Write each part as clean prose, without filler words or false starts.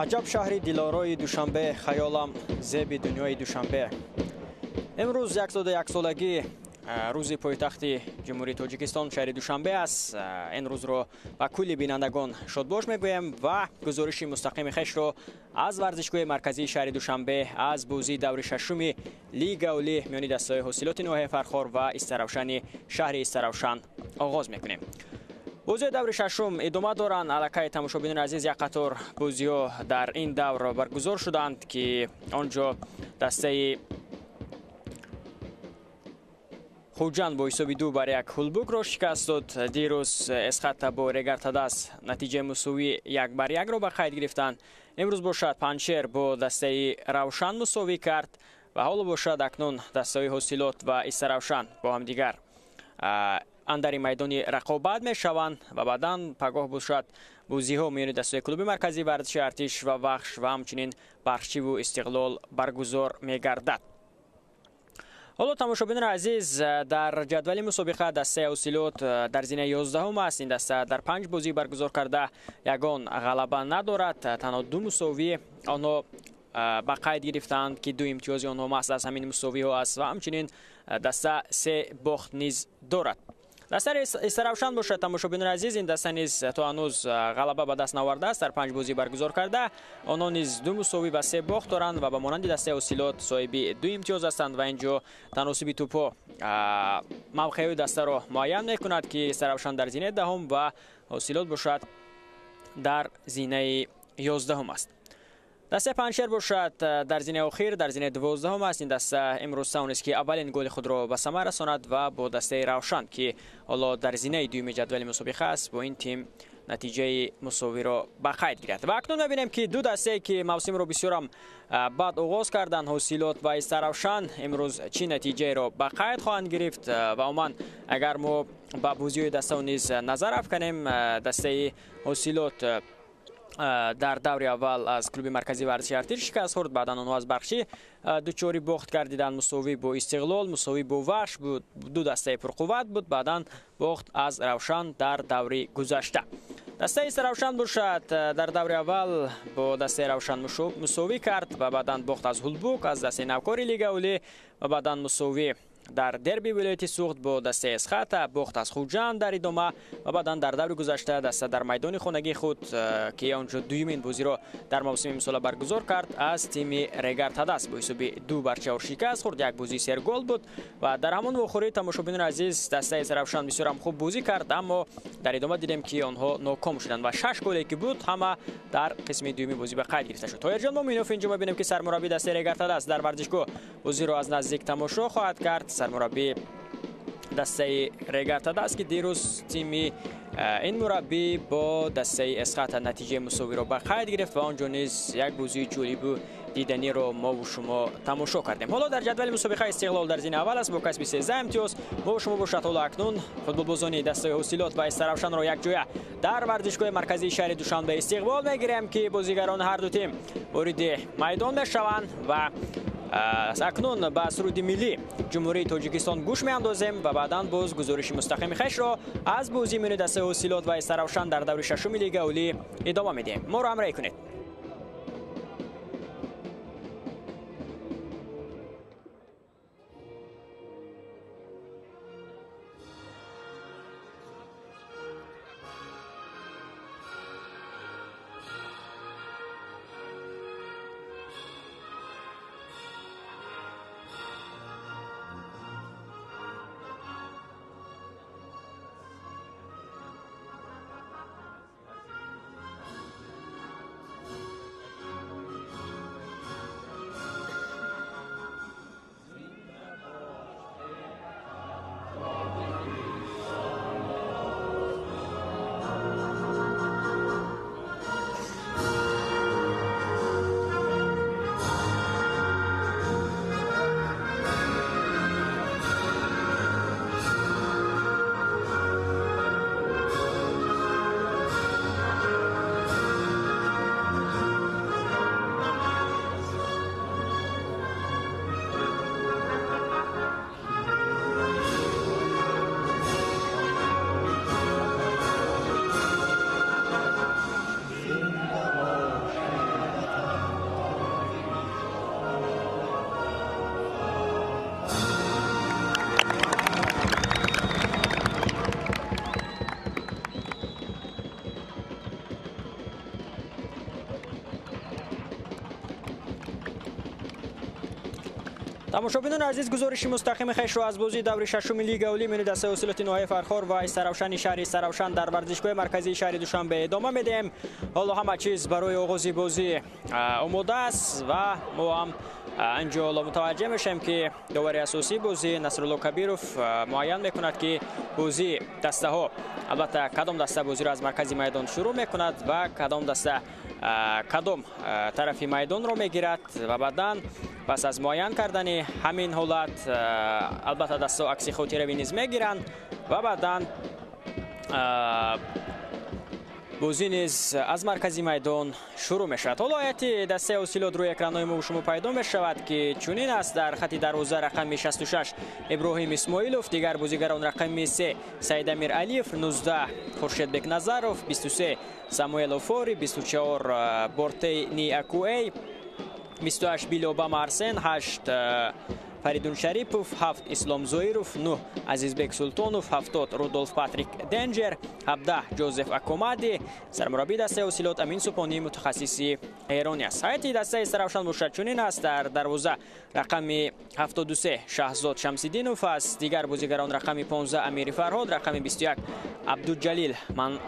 Аҷаб шаҳри дилорои Душанбе, хаёлам зеби дунёи Душанбе. Имрӯз 101-солагӣ рӯзи пойтахти Ҷумҳурии Тоҷикистон шаҳри Душанбе аст. Ин рӯзро ба кулли бинандагон шодбош мегӯем ва гузориши мустақими хешро аз варзишгоҳи марказии шаҳри Душанбе аз бозии даври шашуми Лига Олӣ миёни дастаҳои ҳосилоти ноҳияи Фархор ва Истаравшани шаҳри Истаравшан оғоз мекунем. Бозиҳои даври шашум идома доранд. Аллакай тамошобинони азиз, як қатор бозиҳо дар ин давр баргузор шуданд, ки он ҷо дастаи Хуҷанд бо ҳисоби 2-1 Ҳулбукро шикаст дод. Дирӯз Эсхата бо Регартадас натиҷаи мусовӣ 1-1-ро ба қайд гирифтанд. Имрӯз бошад Панҷшер бо дастаи Равшан мусовӣ кард ва ҳоло бошад акнун дастаҳои Ҳосилот ва Истаравшан бо ҳамдигар андари майдони рақобат мешаванд ва баъдан пагоҳ бошад бозиҳо миёни дастаҳои клуби марказии варзиши Артиш ва Вахш ва ҳамчунин Бархчиву Истиқлол баргузор мегардад. Ҳоло тамошобинони азиз, дар ҷадвали мусобиқа дастаи Ҳосилот дар зинаи 11 аст. Ин даста дар 5 бозӣ баргузор карда ягон ғалаба надорад. Танҳо 2 мусовӣ онҳо ба қайд гирифтанд, ки 2 имтиёзи онҳо маҳз аз ҳамин мусовиҳо аст ва ҳамчунин даста 3 бохт низ дорад. Дастаи Истаравшан бошад, тамошобинони азиз, ин даста низ то ҳанӯз ғалаба ба даст наовардааст. Дар 5 бозӣ баргузор карда онҳо низ 2 мусовӣ ва 3 бохт доранд ва ба монанди дастаи Ҳосилот соҳиби 2 имтиёз ҳастанд ва ин ҷо таносуби тӯпҳо мавқеъҳои дастаро муайян мекунад, ки Истаравшан дар зинаи 10 ва Ҳосилот бошад дар зинаи 11 аст. Дастаи Панҷшер бошад дар зинаи охир, дар зинаи 12 аст. Ин даста имрӯз тавонист, ки аввалин голи худро ба самар расонад ва бо дастаи Равшан, ки ҳоло дар зинаи дуюми ҷадвали мусобиқа аст, бо ин тим натиҷаи мусовиро ба қайд гирад. Ва акнун мебинем, ки ду дастае, ки мавсимро бисёрам бад оғоз карданд, Ҳосилот ва Истаравшан, имрӯз чӣ натиҷаеро ба қайд хоҳанд гирифт. Ва умуман агар мо ба бозиҳои дастао низ назар афканем, дастаи Ҳосилот дар даври аввал аз клуби марказии варзиши Артиш шикаст хӯрд, баъдан онҳо аз Бархчӣ дучори бохт гардиданд. Мусовӣ бо Истиқлол, мусовӣ бо Вахш буд, ду дастаи пурқувват буд, баъдан бохт аз Равшан дар даври гузашта. Дастаи Истаравшан бошад дар даври аввал бо дастаи Равшан мусовӣ кард ва баъдан бохт аз Ҳулбук, аз дастаи навкори Лига Олӣ ва баъдан мусовӣ дар дерби вилояти Суғд бо дастаи Эсхата, бохт аз Хуҷанд дар идома ва баъдан дар даври гузашта даста дар майдони хонагии худ, ки онҷо дуюмин бозиро дар мавсими имсола баргузор кард, аз тими Регартадас бо ҳисоби 2-4 шикаст хӯрд. Як бозии сергол буд ва дар ҳамон вохӯрӣ, тамошобинони азиз, дастаи Истаравшан бисёрам хуб бозӣ кард, аммо дар идома дидем, ки онҳо ноком шуданд ва 6 голе ки буд ҳама дар қисми дуюми бозӣ ба қайд гирифта шуд. Тоҳирҷон Муминов инҷо мебинем, ки сармураббии дастаи Регартадас дар варзишгоҳ бозиро аз наздик тамошо хоҳад кард. Сармураббии дастаи Регартадас, ки дирӯз тими ин мураббӣ бо дастаи Эсхата натиҷаи мусовиро ба қайд гирифт ва он ҷо низ як бозии ҷолибу диданиро мову шумо тамошо кардем. Ҳоло дар ҷадвали мусобиқа Истиқлол дар зинаи аввал аст бо касби 13 имтиёз. Мову шумо бошад ҳоло акнун футболбозони дастаи Ҳосилот ва Истаравшанро якҷоя дар варзишгоҳи марказии шаҳри Душанбе истиқбол мегирем, ки бозигарони ҳар ду тим вориди майдон мешаванд ва акнун ба суруди миллӣ Ҷумҳурии Тоҷикистон гӯш меандозем ва баъдан боз гузориши мустақими хешро аз бозии миёни дастаи Ҳосилот ва Истаравшан дар даври шашуми Лига Олӣ идома медиҳем. Моро ҳамроҳӣ кунед. Тамошобинони азиз, гузориши мустақими хешро аз бозии даври шашуми Лигаи Олӣ миёни дастаи ҳосилоти ноҳияи Фархор ва Истаравшани шаҳри Истаравшан дар варзишгоҳи марказии шаҳри Душанбе идома медиҳем. Ҳоло ҳама чиз барои оғози бозӣ омода аст ва мо ҳам инҷо ҳоло мутаваҷҷеҳ мешавем, ки довари асосии бозӣ Насрулло Кабиров муайян мекунад, ки бозии дастаҳо, албатта, кадом даста бозиро аз маркази майдон шурӯъ мекунад ва кадом даста кадом тарафи майдонро мегирад ва баъдан пас аз муайян кардани ҳамин ҳолат, албатта, дастаҳо акси хотиравӣ низ мегиранд ва баъдан бозӣ низ аз маркази майдон шурӯъ мешавад. Ҳоло ҳайати дастаи ҳосилот рӯи экранҳои мо шумо пайдо мешавад, ки чунин аст: дар хати дарвоза рақами 66 Иброҳим Исмоилов, дигар бозигарон рақами 3 Саидамир Алиев, 19 Хуршед Бекназаров, 23 Самуэл Офори, 24 Бортей Ниакуэй, 28 Билли Обама Арсен, 8 Фаридун Шарипов, 7 Ислом Зоиров, 9 Азизбек Султонов, 70 Рудолф Патрик Денджер, 17 Ҷозеф Акомади. Сармураббии дастаи ҳосилот Амин Супонӣ, мутахассиси эронӣ аст. Ҳайати дастаи Истаравшан бошад чунин аст: дар дарвоза рақами 73 Шаҳзод Шамсиддинов аст, дигар бозигарон рақами 15 Амири Фарҳод, рақами 21 Абдуҷалил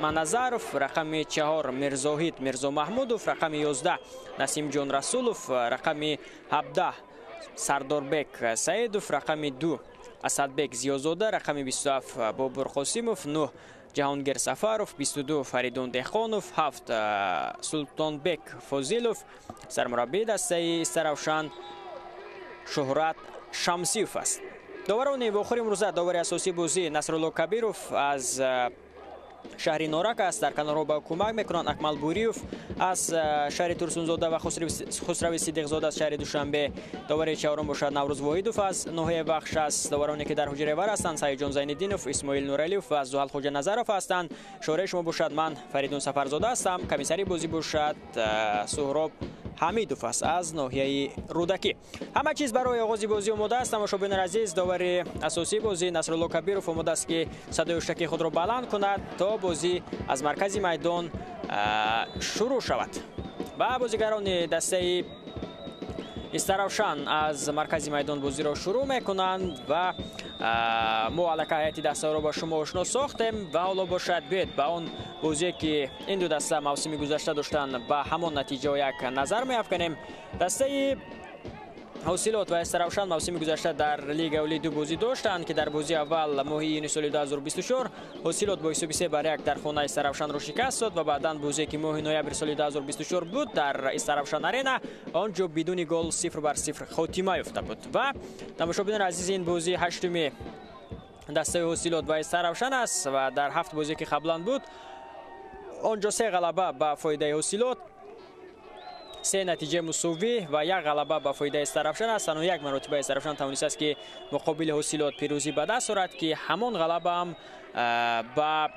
Маназаров, рақами 4 Мирзоҳид Мирзомаҳмудов, рақами 11 Насимҷон Расулов, рақами 17 Сардорбек Саидов, рақами 2 Асадбек Зиёзода, рақами 27 Бобур Қосимов, 9 Ҷаҳонгир Сафаров, 22 Фаридун Деҳқонов, 7 Султонбек Фозилов. Сармураббии дастаи Истаравшан Шуҳрат Шамсиев аст. Доварони вохӯри имрӯза: довари асосии бозӣ Насрулло Кабиров аз шаҳри Норак аст, дар канорҳо ба кӯмак мекунанд Акмал Буриев аз шаҳри Турсунзода ва Хусрави Сидиқзода аз шаҳри Душанбе. Довари чаҳорум бошад Наврӯз Воҳидов аз ноҳияи Вахш аст. Довароне ки дар ҳуҷраи вар ҳастанд Саидҷон Зайниддинов, Исмоил Нуралиев ва Зуҳал Хоҷаназаров ҳастанд. Шораи шумо бошад ман Фаридун Сафарзода ҳастам. Комиссари бозӣ бошад Суҳроб Ҳамидов аст аз ноҳияи Рӯдакӣ. Ҳама чиз барои оғози бозӣ омода аст. Тамошобинони азиз, довари асосии бозӣ Насрулло Кабиров омода аст, ки садои ҳуштаки худро баланд кунад, то бозӣ аз маркази майдон шурӯъ шавад. Ва бозигарони дастаи Истаравшан аз маркази майдон бозиро шурӯъ мекунанд ва мо аллакай ҳайати дастаҳоро ба шумо ошно сохтем ва ҳоло бошад биёед ба он бозие, ки ин ду даста мавсими гузашта доштанд, ба ҳамон натиҷаҳо як назар меафканем. Дастаи ҳосилот ва Истаравшан мавсими гузашта дар Лигаи Олӣ ду бозӣ доштанд, ки дар бозии аввал моҳи июни соли 2024 ҳосилот бо ҳисоби 3-1 дар хонаи Истаравшанро шикаст дод ва баъдан бозие, ки моҳи ноябри соли 2024 буд дар Истаравшан Арена, он ҷо бидуни гол 0-0 хотима ёфта буд. Ва тамошобинони азиз, ин бозии ҳаштуми дастаи ҳосилот ва Истаравшан аст ва дар ҳафт бозие, ки қаблан буд, он ҷо се ғалаба ба фоидаи ҳосилот, се натиҷаи мусовӣ ва як ғалаба ба фоидаи Истаравшан аст. Танҳо як маротиба Истаравшан тавонистааст, ки муқобили ҳосилот пирӯзӣ ба даст орад, ки ҳамон ғалабаам ба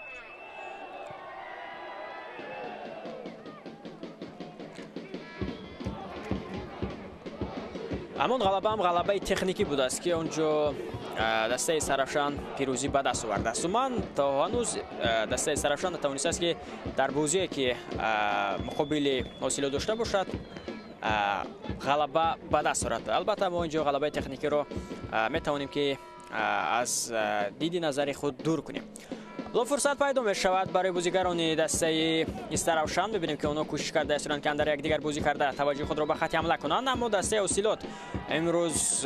ҳамон ғалабаам ғалабаи техникӣ будааст, ки он ҷо дастаи Истаравшан пирӯзӣ ба даст овардааст. Умуман, то ҳанӯз дастаи Истаравшан натавонистааст, ки дар бозие, ки муқобили ҳосилот дошта бошад, ғалаба ба даст орад. Албатта, мо инҷо ғалабаи техникиро метавонем, ки аз диди назари худ дур кунем. Ҳоло фурсат пайдо мешавад барои бозигарони дастаи Истаравшан. Мебинем, ки онҳо кӯшиш карда истоданд, ки андар якдигар бозӣ карда таваҷҷӯҳи худро ба хати ҳамла кунанд, аммо дастаи ҳосилот имрӯз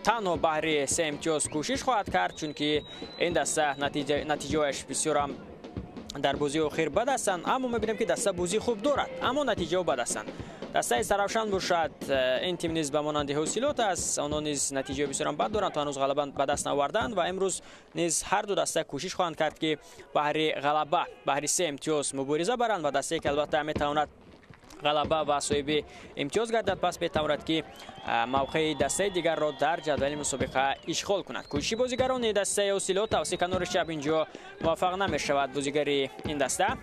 танҳо баҳри се имтиёз кӯшиш хоҳад кард, чунки ин даста натиҷаҳояш бисёрам дар бозии охир бад ҳастанд. Аммо мебинем, ки даста бозии хуб дорад, аммо натиҷаҳо бад ҳастанд. Дастаи Истаравшан бошад, ин тим низ ба монанди ҳосилот аст. Онҳо низ натиҷаи бисёрам бад доранд, то ҳанӯз ғалаба ба даст наоварданд ва имрӯз низ ҳар ду даста кӯшиш хоҳанд кард, ки баҳри ғалаба, баҳри се имтиёз мубориза баранд ва дастае, ки албатта метавонад ғалаба ва соҳиби имтиёз гардад, пас метавонад, ки мавқеи дастаи дигарро дар ҷадвали мусобиқа ишғол кунад. Кӯшиши бозигарони дастаи ҳосилот тавассути канори чап инҷо муваффақ намешавад бозигари ин даста.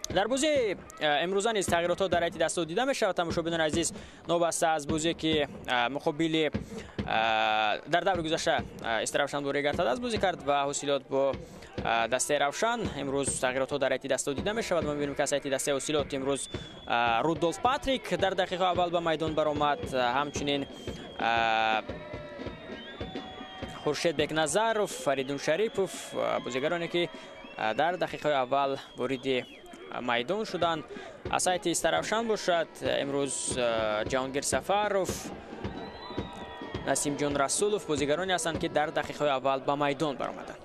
Дар бозии имрӯза низ тағйиротҳо дар ҳайати дастаҳо дида мешавад. Тамошобинони азиз, новобаста аз бозие, ки муқобили дар даври гузашта Истаравшан бо Регар-ТадАЗ бозӣ кард ва ҳосилот бо дастаи Равшан, имрӯз тағйиротҳо дар ҳайати дастаҳо дида мешавад. Мо мебинем, ки аз ҳайати дастаи ҳосилот имрӯз Рудолф Патрик дар дақиқаи аввал ба майдон баромад, ҳамчунин Хуршед Бекназаров, Фаридун Шарипов, бозигароне ки дар дақиқаҳои аввал вориди майдон шуданд. Аз ҳайати Истаравшан бошад имрӯз Ҷаҳонгир Сафаров, Насимҷон Расулов бозигароне ҳастанд, ки дар дақиқаҳои аввал ба майдон баромаданд.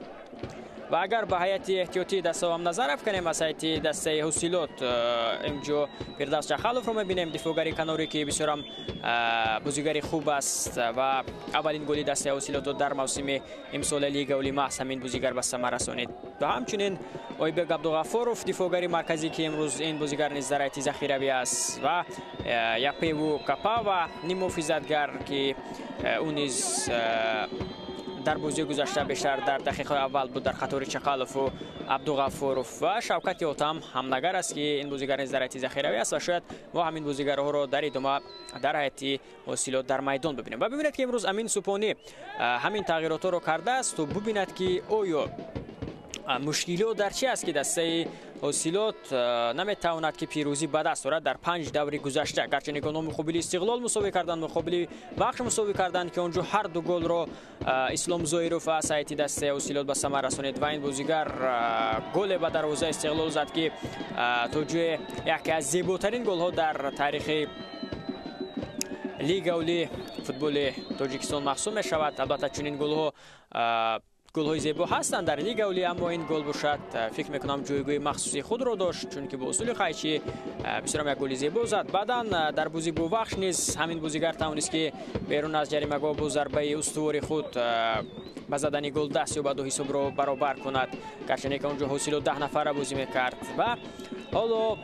Ва агар ба ҳайати эҳтиётии дастаҳо назар афканем, аз ҳайати дастаи Ҳосилот инҷо Фирдавс Чахаловро мебинем, дифоъгари канорӣ, ки бисёрам бозигари хуб аст ва аввалин голи дастаи Ҳосилотро дар мавсими имсола Лигаи Олӣ маҳз ҳамин бозигар ба самар расонид. Ва ҳамчунин Ойбек Абдуғаффоров, дифоъгари марказӣ, ки имрӯз ин бозигар низ дар ҳайати захиравӣ аст, ва Япеву Капава, ниммуҳофизатгар, ки ӯ низ дар бозии гузашта бештар дар дақиқаҳои аввал буд дар қатори Чақалову Абдуғаффоров. Ва Шавкати Отам ҳамнагар аст, ки ин бозигар низ дар ҳайати захиравӣ аст ва шояд мо ҳамин бозигарҳоро дар идома дар ҳайати Ҳосилот дар майдон бибинем. Ва бибинед, ки имрӯз Амин Супонӣ ҳамин тағйиротҳоро кардааст то бибинад, ки оё мушкилиҳо дар чи аст, ки дастаи Ҳосилот наметавонад, ки пирӯзӣ ба даст орад дар 5 даври гузашта. Гарчанде ки онҳо муқобили Истиқлол мусовӣ карданд, муқобили Вахш мусовӣ карданд, ки он ҷо ҳар ду голро Ислом Зоиров аз ҳайати дастаи Ҳосилот ба самар расонид ва ин бозигар голе ба дарвозаи Истиқлол зад, ки то ҷое яке аз зеботарин голҳо дар таърихи Лигаи Олии футболи Тоҷикистон маҳсуб мешавад. Албатта, чунин голҳо голҳои зебо ҳастанд дар Лигаи Олӣ, аммо ин гол бошад, фикр мекунам, ҷойгоҳи махсуси худро дошт, чунки бо усули қайчӣ бисёрам як голи зебо зад. Баъдан дар бозӣ бо Вахш низ ҳамин бозигар тавонист, ки берун аз ҷаримагоҳ бо зарбаи устувори худ ба задани гол даст ёбаду ҳисобро баробар кунад, гарчанде ки он ҷо Ҳосилот 10 нафара бозӣ мекард. Ва ҳоло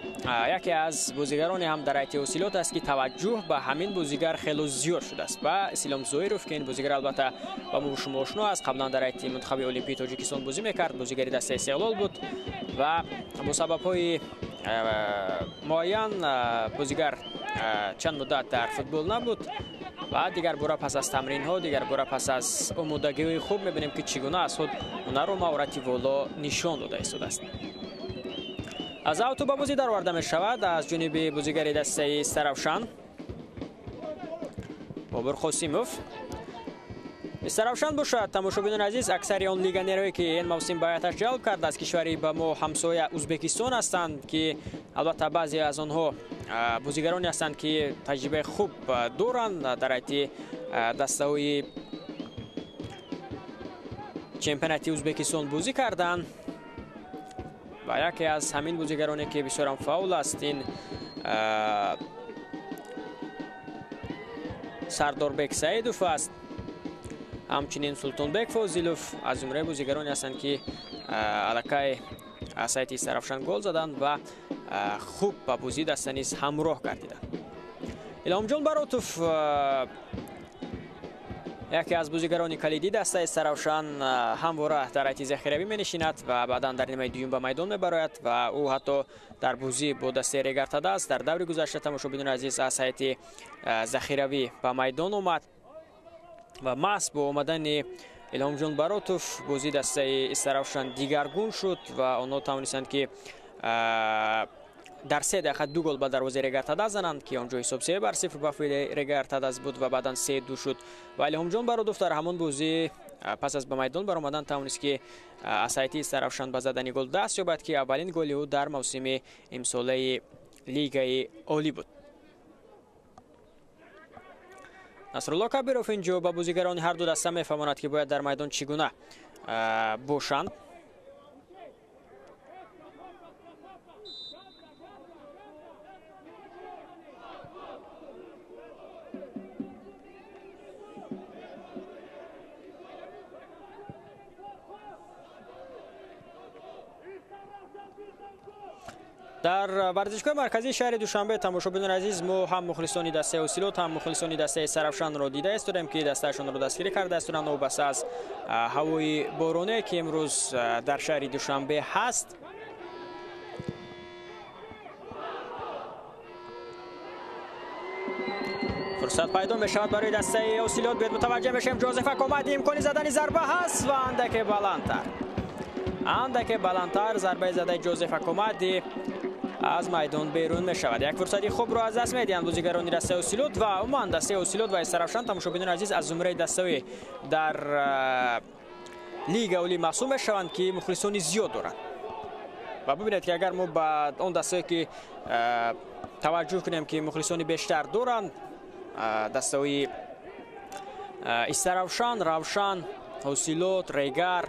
яке аз бозигароне ҳам дар ҳайати Ҳосилот аст, ки таваҷҷӯҳ ба ҳамин бозигар хело зиёд шудааст, ба Ислом Зоиров, ки ин бозигар албатта ба мо шумо ошно аст, қаблан дар ҳайати мунтахаби олимпии Тоҷикистон бозӣ мекард, бозигари дастаи Истиқлол буд ва бо сабабҳои муайян бозигар чанд муддат дар футбол набуд ва дигар бора пас аз тамринҳо, дигар бора пас аз омодагиҳои хуб мебинем, ки чӣ гуна аз худ ҳунару маҳорати воло нишон дода истодааст. Аз авто ба бозӣ дароварда мешавад аз ҷониби бозигари дастаи Истаравшан Бобур Қосимов. Истаравшан бошад, тамошобинони азиз, аксари он легионерҳое, ки ин мавсим ба ҳайаташ ҷалб кард, аз кишвари ба мо ҳамсоя Ӯзбекистон ҳастанд, ки албатта баъзе аз онҳо бозигароне ҳастанд, ки таҷрибаи хуб доранд дар ҳайати дастаҳои чемпионати Ӯзбекистон бозӣ карданд. Ва яке аз ҳамин бозигароне, ки бисёрам фаъол аст, ин Сардорбек Саидов аст. Ҳамчунин Султонбек Фозилов аз зумраи бозигароне ҳастанд, ки аллакай аз ҳайати Истаравшан гол заданд ва хуб ба бозии даста низ ҳамроҳ гардиданд. Илҳомҷон Баротов, яке аз бозигарони калидии дастаи Истаравшан, ҳамвора дар ҳайати захиравӣ менишинад ва баъдан дар нимаи дуюм ба майдон мебарояд ва ӯ ҳатто дар бозӣ бо дастаи Регар-ТадАЗ дар даври гузашта, тамошобинони азиз, аз ҳайати захиравӣ ба майдон омад ва маҳз бо омадани Илҳомҷон Баротов бозии дастаи Истаравшан дигаргун шуд ва онҳо тавонистанд, ки дар 3 дақиқа 2 гол ба дарвозаи Регар-ТадАЗ зананд, ки он ҷо ҳисоб 3-0 ба фоидаи Регар-ТадАЗ буд ва баъдан 3-2 шуд. Ва Илҳомҷон Баротов дар ҳамон бозӣ пас аз ба майдон баромадан тавонист, ки аз ҳайати Истаравшан ба задани гол даст ёбад, ки аввалин голи ӯ дар мавсими имсолаи Лигаи Олӣ буд. Насрулло Кабиров инҷо ба бозигарони ҳар ду даста мефаҳмонад, ки бояд дар майдон чӣ гуна бошанд. Дар варзишгоҳи марказии шаҳри Душанбе, тамошобинони азиз, мо ҳам мухлисони дастаи Ҳосилот, ҳам мухлисони дастаи Истаравшанро дида истодем, ки дастаашонро дастгирӣ карда истоданд. Новобаста аз ҳавои бороне, ки имрӯз дар шаҳри Душанбе ҳаст. Фурсат пайдо мешавад барои дастаи Ҳосилот. Биёед мутаваҷҷеҳ мешавем, Ҷозеф Акомади имкони задани зарба ҳаст ва андаке баландтар. Андаке баландтар зарбаи задаи Ҷозеф Акомади. аз майдон берун мешавад. Як фурсати хубро аз даст медиҳанд бозигарони дастаи Ҳосилот ва умуман дастаи Ҳосилот ва Истаравшан. Тамошобинони азиз, аз зумраи дастаи дар лига олӣ маҳсуб мешаванд, ки мухлисони зиёд доранд. Ва бибинед, ки агар мо ба он дастае ки таваҷҷӯҳ кунем, ки мухлисони бештар доранд, дастаҳои Истаравшан, Равшан, Ҳосилот, Регар,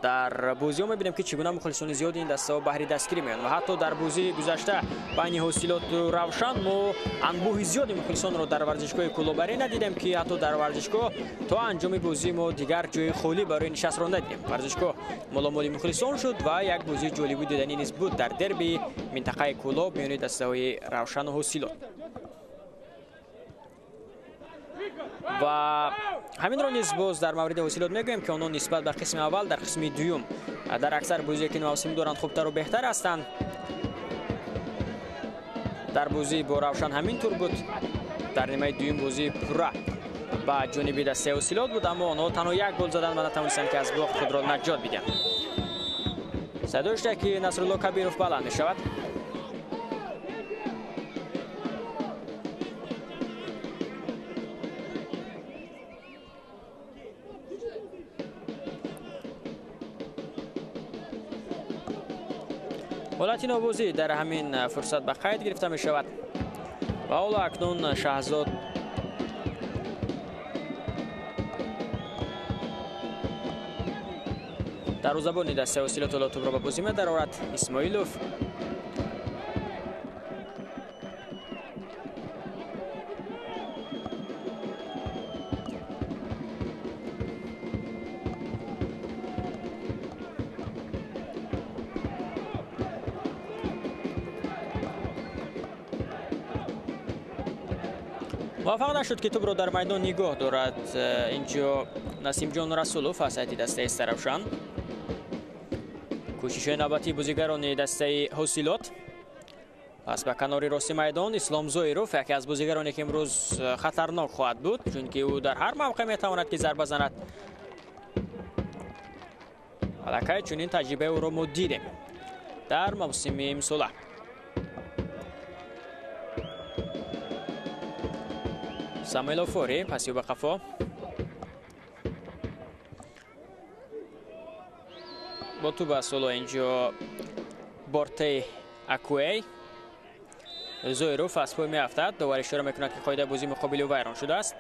дар бозиҳо мебинем, ки чӣ гуна мухлисони зиёди ин дастаҳо баҳри дастгирӣ меоянд. Ва ҳатто дар бозии гузашта байни Ҳосилоту Равшан мо анбӯҳи зиёди мухлисонро дар варзишгоҳи Кӯлоб Арена дидем, ки ҳатто дар варзишгоҳ то анҷоми бозӣ мо дигар ҷои холӣ барои нишастро надидем. Варзишгоҳ моломоли мухлисон шуд ва як бозии ҷолибу диданӣ низ буд дар дерби минтақаи Кӯлоб миёни дастаҳои Равшану Ҳосилот. Ва ҳаминро низ боз дар мавриди Ҳосилот мегӯем, ки онҳо нисбат ба қисми аввал дар қисми дуюм дар аксар бозие ки мавсим доранд хубтару беҳтар ҳастанд. Дар бозӣ бо Равшан ҳамин тур буд. Дар нимаи дуюм бозӣ пурра ба ҷониби дастаи Ҳосилот буд, аммо онҳо танҳо як гол заданд ва натавонистанд, ки аз бохт худро наҷот бидиҳанд. Садои шуда, ки Насрулло Кабиров баланд мешавад. Ҳолати нобозӣ дар ҳамин фурсат ба қайд гирифта мешавад ва ҳоло акнун Шаҳзод дарвозабони дастаи Ҳосилот ҳоло тӯбро ба бозӣ медарорад. Исмоилов муваффақ нашуд, ки тӯбро дар майдон нигоҳ дорад. Инҷо Насимҷон Расулов аз ҳайати дастаи Истаравшан. Кӯшишҳои навбатии бозигарони дастаи Ҳосилот. Пас ба канори рости майдон Ислом Зоиров, яке аз бозигароне ки имрӯз хатарнок хоҳад буд, чунки ӯ дар ҳар мавқеъ метавонад, ки зарба занад. Аллакай чунин таҷрибаи ӯро мо дидем дар мавсими имсола. Самуэл Офори паси ба қафо бо тӯб аст. Ҳоло инҷо Бортей Акуэй. Зоиров аз пой меафтад. Довар ишора мекунад, ки қоидаи бозӣ муқобили ӯ вайрон шудааст.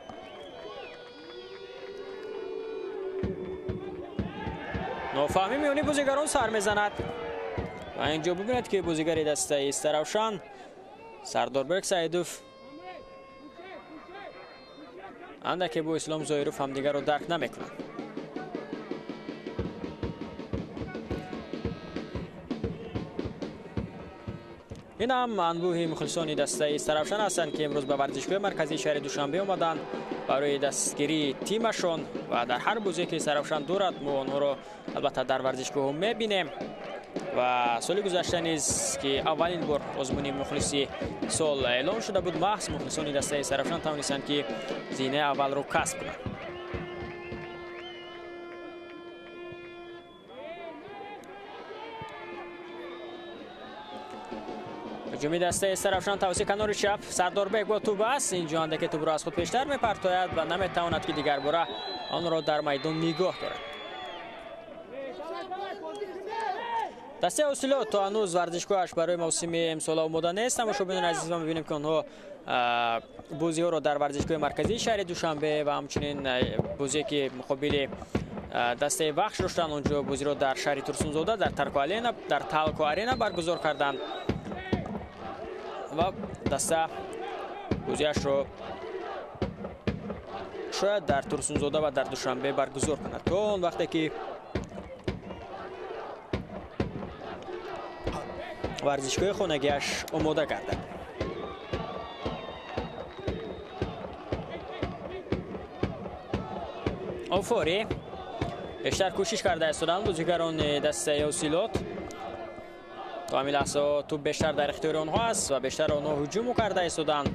Нофаҳмӣ миёни бозигарон сар мезанад ва инҷо бибинед, ки бозигари дастаи Истаравшан Сардорбек Саидов андаке бо Ислом Зоиров ҳамдигарро дарк намекунанд. Ин ҳам анбӯҳи мухлисони дастаи Истаравшан ҳастанд, ки имрӯз ба варзишгоҳи марказии шаҳри Душанбе омаданд барои дастгирии тимашон ва дар ҳар бозие ки Истаравшан дорад, мо онҳоро албатта дар варзишгоҳ мебинем. Ва соли гузашта низ, ки аввалин бор озмуни мухлиси сол эълон шуда буд, маҳз мухлисони дастаи Истаравшан тавонистанд, ки зинаи аввалро касб кунанд. Ҳуҷуми дастаи Истаравшан тавассути канори чап. Сардорбек бо тӯб аст. Инҷо андаке тӯбро аз худ пештар мепартояд ва наметавонад, ки дигарбора онро дар майдон нигоҳ дорад. Дастаи Ҳосилот то ҳанӯз варзишгоҳаш барои мавсими имсола омода нест. Тамошобинони азиз, мо мебинем, ки онҳо бозиҳоро дар варзишгоҳи марказии шаҳри Душанбе ва ҳамчунин бозие ки муқобили дастаи Вахш доштанд, онҷо бозиро дар шаҳри Турсунзода дар Талко Арена баргузор карданд ва даста бозиашро шояд дар Турсунзода ва дар Душанбе баргузор кунад то он вақте ки варзишгоҳи хонагиаш омода гардад. Офори бештар кӯшиш карда истоданд бозигарони дастаи Ҳосилот. То ҳамин лаҳза тӯб бештар дар ихтиёри онҳо аст ва бештар онҳо ҳуҷуму карда истоданд.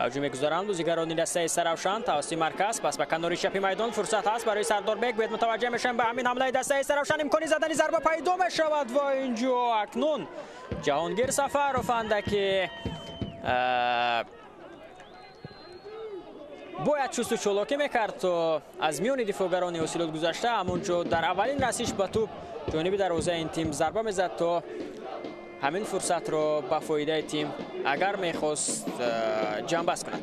Ба ҳуҷум мегузаранд бозигарони дастаи Истаравшан тавассути марказ, пас ба канори чапи майдон фурсат ҳаст барои Сардорбек. Бояд мутаваҷҷеҳ мешавем ба ҳамин ҳамлаи дастаи Истаравшан, имкони задани зарба пайдо мешавад ва инҷо акнун Ҷаҳонгир Сафаров андаке бояд чусту чолокӣ мекард, то аз миёни дифоъгарони Ҳосилот гузашта, ҳамонҷо дар аввалин расиш ба тӯб ҷониби дарвозаи ин тим зарба мезад, то ҳамин фурсатро ба фоидаи тим агар мехост ҷамъбаст кунад.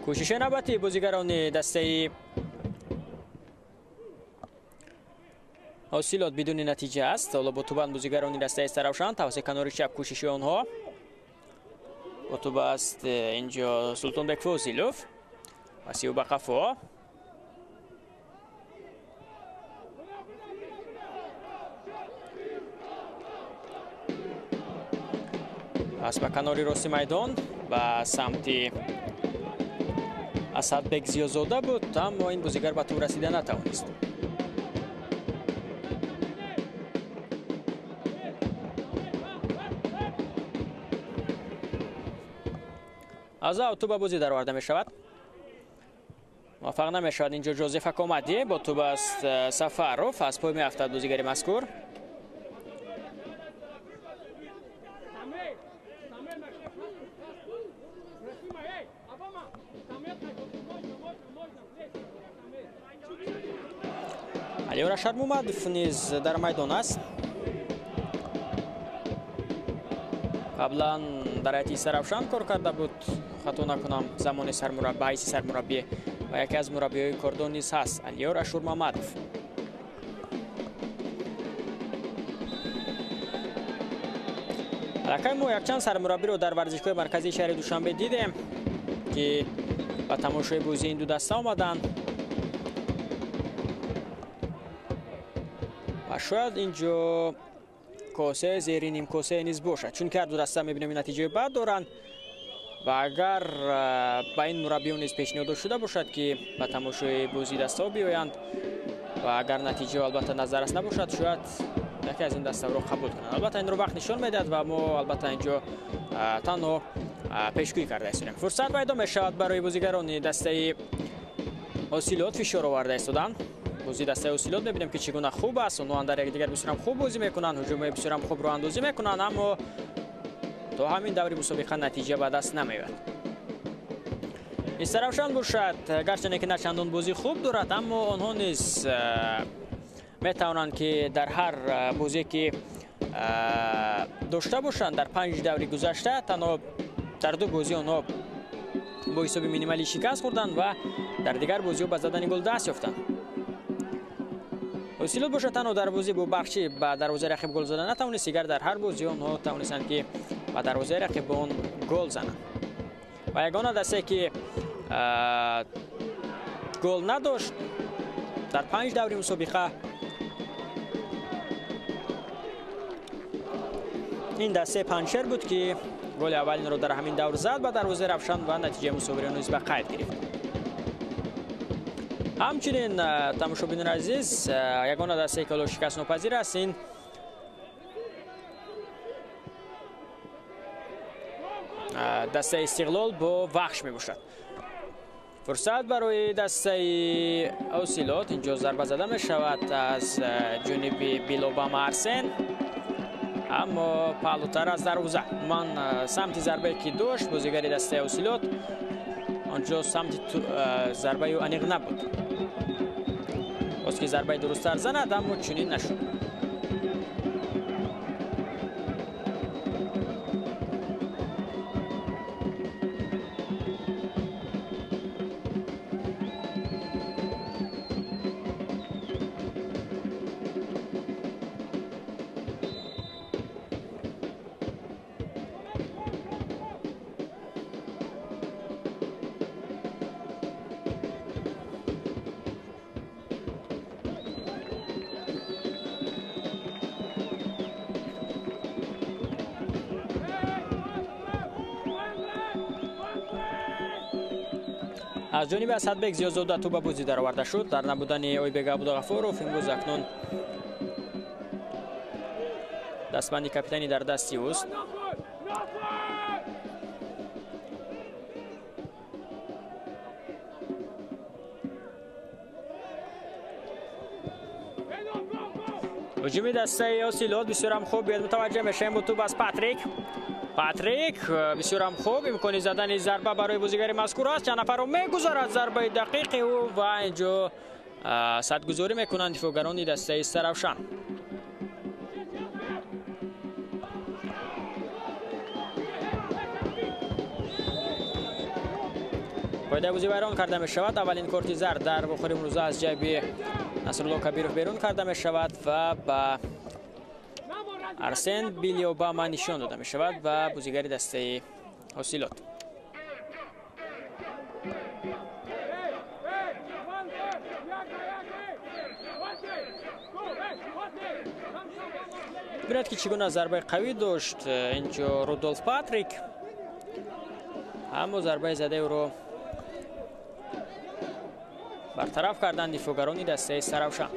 Кӯшиши навбати бозигарони дастаи Ҳосилот бидуни натиҷа аст. Ҳоло бо тӯбанд бозигарони дастаи Истаравшан тавассути канори чап кӯшиши онҳо. Бо тӯб аст инҷо Султонбек Фозилов. Васиу ба қафо. Пас ба канори рости майдон ба самти Асадбек Зиёзода буд, аммо ин бозигар ба тӯб расида натавонист. Аз ав тӯб ба бозӣ дароварда мешавад. Муваффақ намешавад инҷо Ҷозеф Акомадӣ. Бо тӯб аст Сафаров, аз пой меафтад бозигари мазкур. Алиёр Ашармумадов низ дар майдон аст. Қаблан дар ҳайати Истаравшан кор карда буд, хато накунам, замони ба ҳайси сармураббӣ ва яке аз мураббиҳои кордон низ ҳаст Алиёр Ашурмамадов. Аллакай мо якчанд сармураббиро дар варзишгоҳи марказии шаҳри Душанбе дидем, ки ба тамошои бозии ин ду даста омаданд ва шояд инҷо косе зери нимкосе низ бошад, чунки ҳар ду даста мебинем натиҷаи бад доранд ва агар ба ин мураббиён низ пешниҳод шуда бошад, ки ба тамошои бозии дастаҳо биёянд ва агар натиҷа албатта назаррас набошад, шояд яке аз ин дастаҳоро қабул кунанд. Албатта инро вақт нишон медиҳад ва мо албатта инҷо танҳо пешгӯӣ карда истодем. Фурсат пайдо мешавад барои бозигарони дастаи Ҳосилот, фишор оварда истоданд. Бозии дастаи Ҳосилот мебинем, ки чӣ гуна хуб аст. Онҳо андар якдигар бисёрам хуб бозӣ мекунанд, ҳуҷумҳои бисёрам хуб роҳандозӣ мекунанд, аммо то ҳамин даври мусобиқа натиҷа ба даст намеояд. Истаравшан бошад, гарчанде ки на чандон бозии хуб дорад, аммо онҳо низ метавонанд, ки дар ҳар бозие ки дошта бошанд, дар 5 даври гузашта танҳо дар 2 бозӣ онҳо бо ҳисоби минималӣ шикаст хӯрданд ва дар дигар бозиҳо ба задани гол даст ёфтанд. Ҳосилот бошад танҳо дар бозӣ бо Бахшӣ ба дарвозаи рақиб гол зада натавонист, дигар дар ҳар бозӣ онҳо тавонистанд, ки ба дарвозаи рақибон гол зананд. Ва ягона дастае, ки гол надошт дар 5 даври мусобиқа, ин дастаи Панҷшер буд, ки голи аввалинро дар ҳамин давр зад ба дарвозаи Равшан ва натиҷаи мусобиқаро низ ба қайд гирифт. Ҳамчунин тамошобинони азиз, ягона дастае, ки ҳоло шикастнопазир аст, ин дастаи Истиқлол бо Вахш мебошад. Фурсат барои дастаи Ҳосилот, инҷо зарба зада мешавад аз ҷониби Билобама Арсен, аммо паҳлӯтар аз дарвоза. Ман самти зарбае, ки дошт бозигари дастаи Ҳосилот, онҷо самти зарбаи ӯ аниқ набуд. Боз ки зарбаи дурусттар занад, аммо чунин нашуд. Аз ҷониби Асадбек Зиёзода тӯб ба бозӣ дароварда шуд. Дар набудани Ойбек Абдуғафуров имрӯз акнун дастбанди капитанӣ дар дасти ӯст. Ҳуҷуми дастаи Ҳосилот бисёрам хуб биёд, мутаваҷҷеҳ мешавем бо тӯб аз Патрик. Патрик бисёрам хуб, имкони задани зарба барои бозигари мазкур аст. Чанд нафарро мегузарад зарбаи дақиқи ӯ ва инҷо садгузорӣ мекунанд дифоъгарони дастаи Саравшан. Қоидаи бозӣ вайрон карда мешавад. Аввалин корти зард дар вохӯри имрӯза аз ҷайби Насрулло Кабиров берун карда мешавад ва ба Арсен Билиобама нишон дода мешавад ва бозигари дастаи Ҳосилот. Бинед ки чӣ гуна зарбаи қавӣ дошт инҷо Рудолф Патрик, аммо зарбаи задаи ӯро бартараф карданд дифоъгарони дастаи Саравшан.